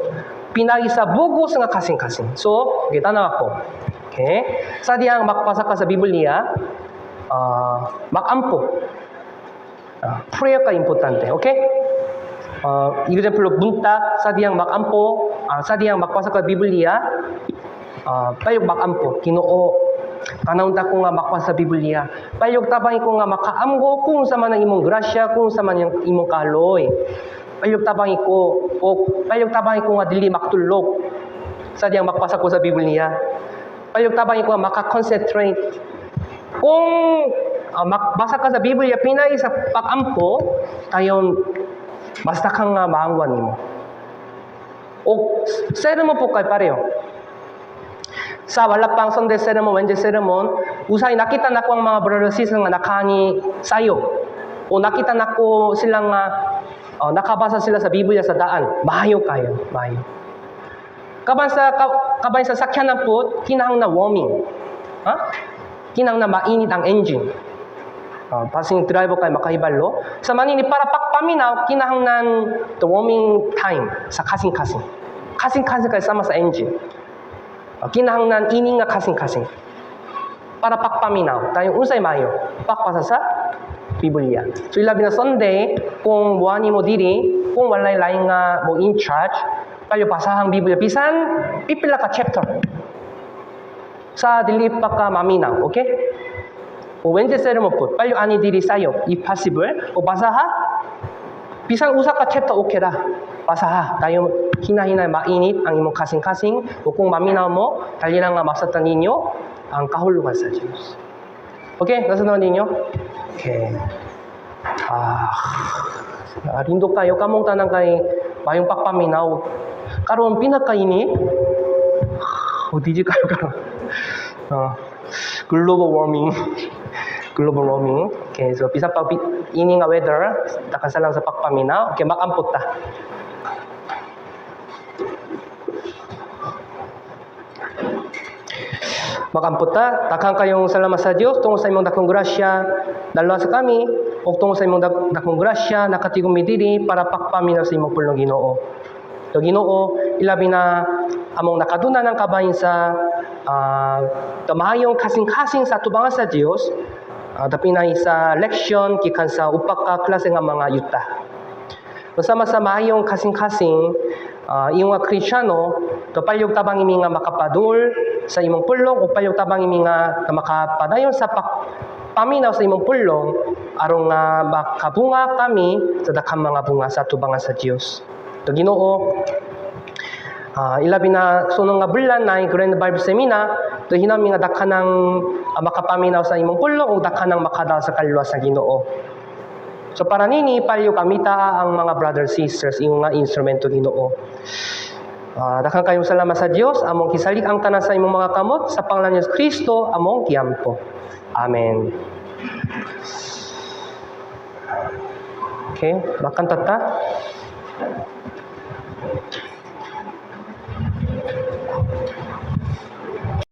Pinaagi sa bugos nga kasing-kasing. So, okay, tanaw ako. Okay? Sa diyang magbasa ka sa Biblia, magampo. Prayer ka importante. Okay? Example, buntag, sa diyang magampo, sa diyang magbasa ka Biblia, payog magampo, "Ginoo, tan-awon ta ko nga magbasa sa Biblia. Payog tabangi ko nga makaamgo kung unsa man ang imong grasya, kung unsa man ang imong kaloy. Payog tabangi ko, o payog tabangi ko nga dili maktulog sa diyang magbasa ko sa Biblia. Payog tabangi ko nga maka-concentrate." Kung magbasa ka sa Biblia, pinaagi sa pag-ampo, dayon basta kang nga maangwan nimo. O sermon po kay pareho. Sa wala pang Sunday sermon, Wednesday sermon, usahay nakita nako ang mga brothers, sisters nga nakaani sayo. O nakita nako sila nga nakabasa sila sa Biblia sa daan. Maayo kaayo, maayo. Kaban sa sakyanan po, kinahanglan warming. Ha? Kinahanglan mainit ang engine. Basin driver kay makahibalo. Sa manini para pagpaminaw, kinahanglan the warming time sa kasing-kasing. Kasing-kasing kay sama sa engine. Kinahanglan ini nga kasing-kasing. Para pagpaminaw. Dayon unsay maayo? Pagbasa sa Biblia. So ilabi na Sunday, kung muani mo diri, kung walay lain nga mo in charge, payo basahang Biblia bisan pipila ka chapter. Sa dili pa ka maminaw, okay? O Wednesday sermon po, payo ani diri sayo, if possible, o basaha, bisan usa ka chapter okay ra. Basaha. Dayon hinahinay mainit ang imong kasing-kasing, o kung maminaw mo, dali lang nga masatan ninyo ang kahulugan sa Diyos. Okay? Nasunod ninyo? Okay. Ah, rindot kaayo kamong tanan kay mayong pagpaminaw. Karon pinakainit. O di kaayo karon. Global warming. Global warming. Okay, so bisa pa ini nga weather, nakasalang sa pagpaminaw. Okay, makampot ta. Makampot ta, daghang kayong salamat sa Dios tungod sa imong dakong grasya, dalawa sa kami, ug tungod sa imong dakong grasya, nakatigom mi diri para pagpaminaw sa imong pulong, Ginoo. So Ginoo, ilabi na among nakaduna ng kabahin sa maayong kasing-kasing sa tubangan sa Dios, dapinay sa leksyon gikan sa upa ka klase nga mga yuta. Sama sa maayong kasing-kasing, iyong nga Kristiyano, to palyog tabang imi nga makapadul sa imong pulong o palyog tabang imi nga makapadayon sa paminaw sa imong pulong aron nga makabunga kami sa daghang mga bunga sa tubangan sa Dios. To Ginoo, ilabi na sunod nga bulan na Grand Bible Seminar, To hinami nga daghan ng makapaminaw sa imong pulong ug daghan ng makadal sa kaluwas sa Ginoo. So para nini palihog gamita ang mga brothers, sisters, imong nga instrumento, Ginoo. Daghan kayong salamat sa Dios, among gisalig ang tanan sa imong mga kamot sa pangalan ni Kristo among giampo. Amen. Okay, makanta ta.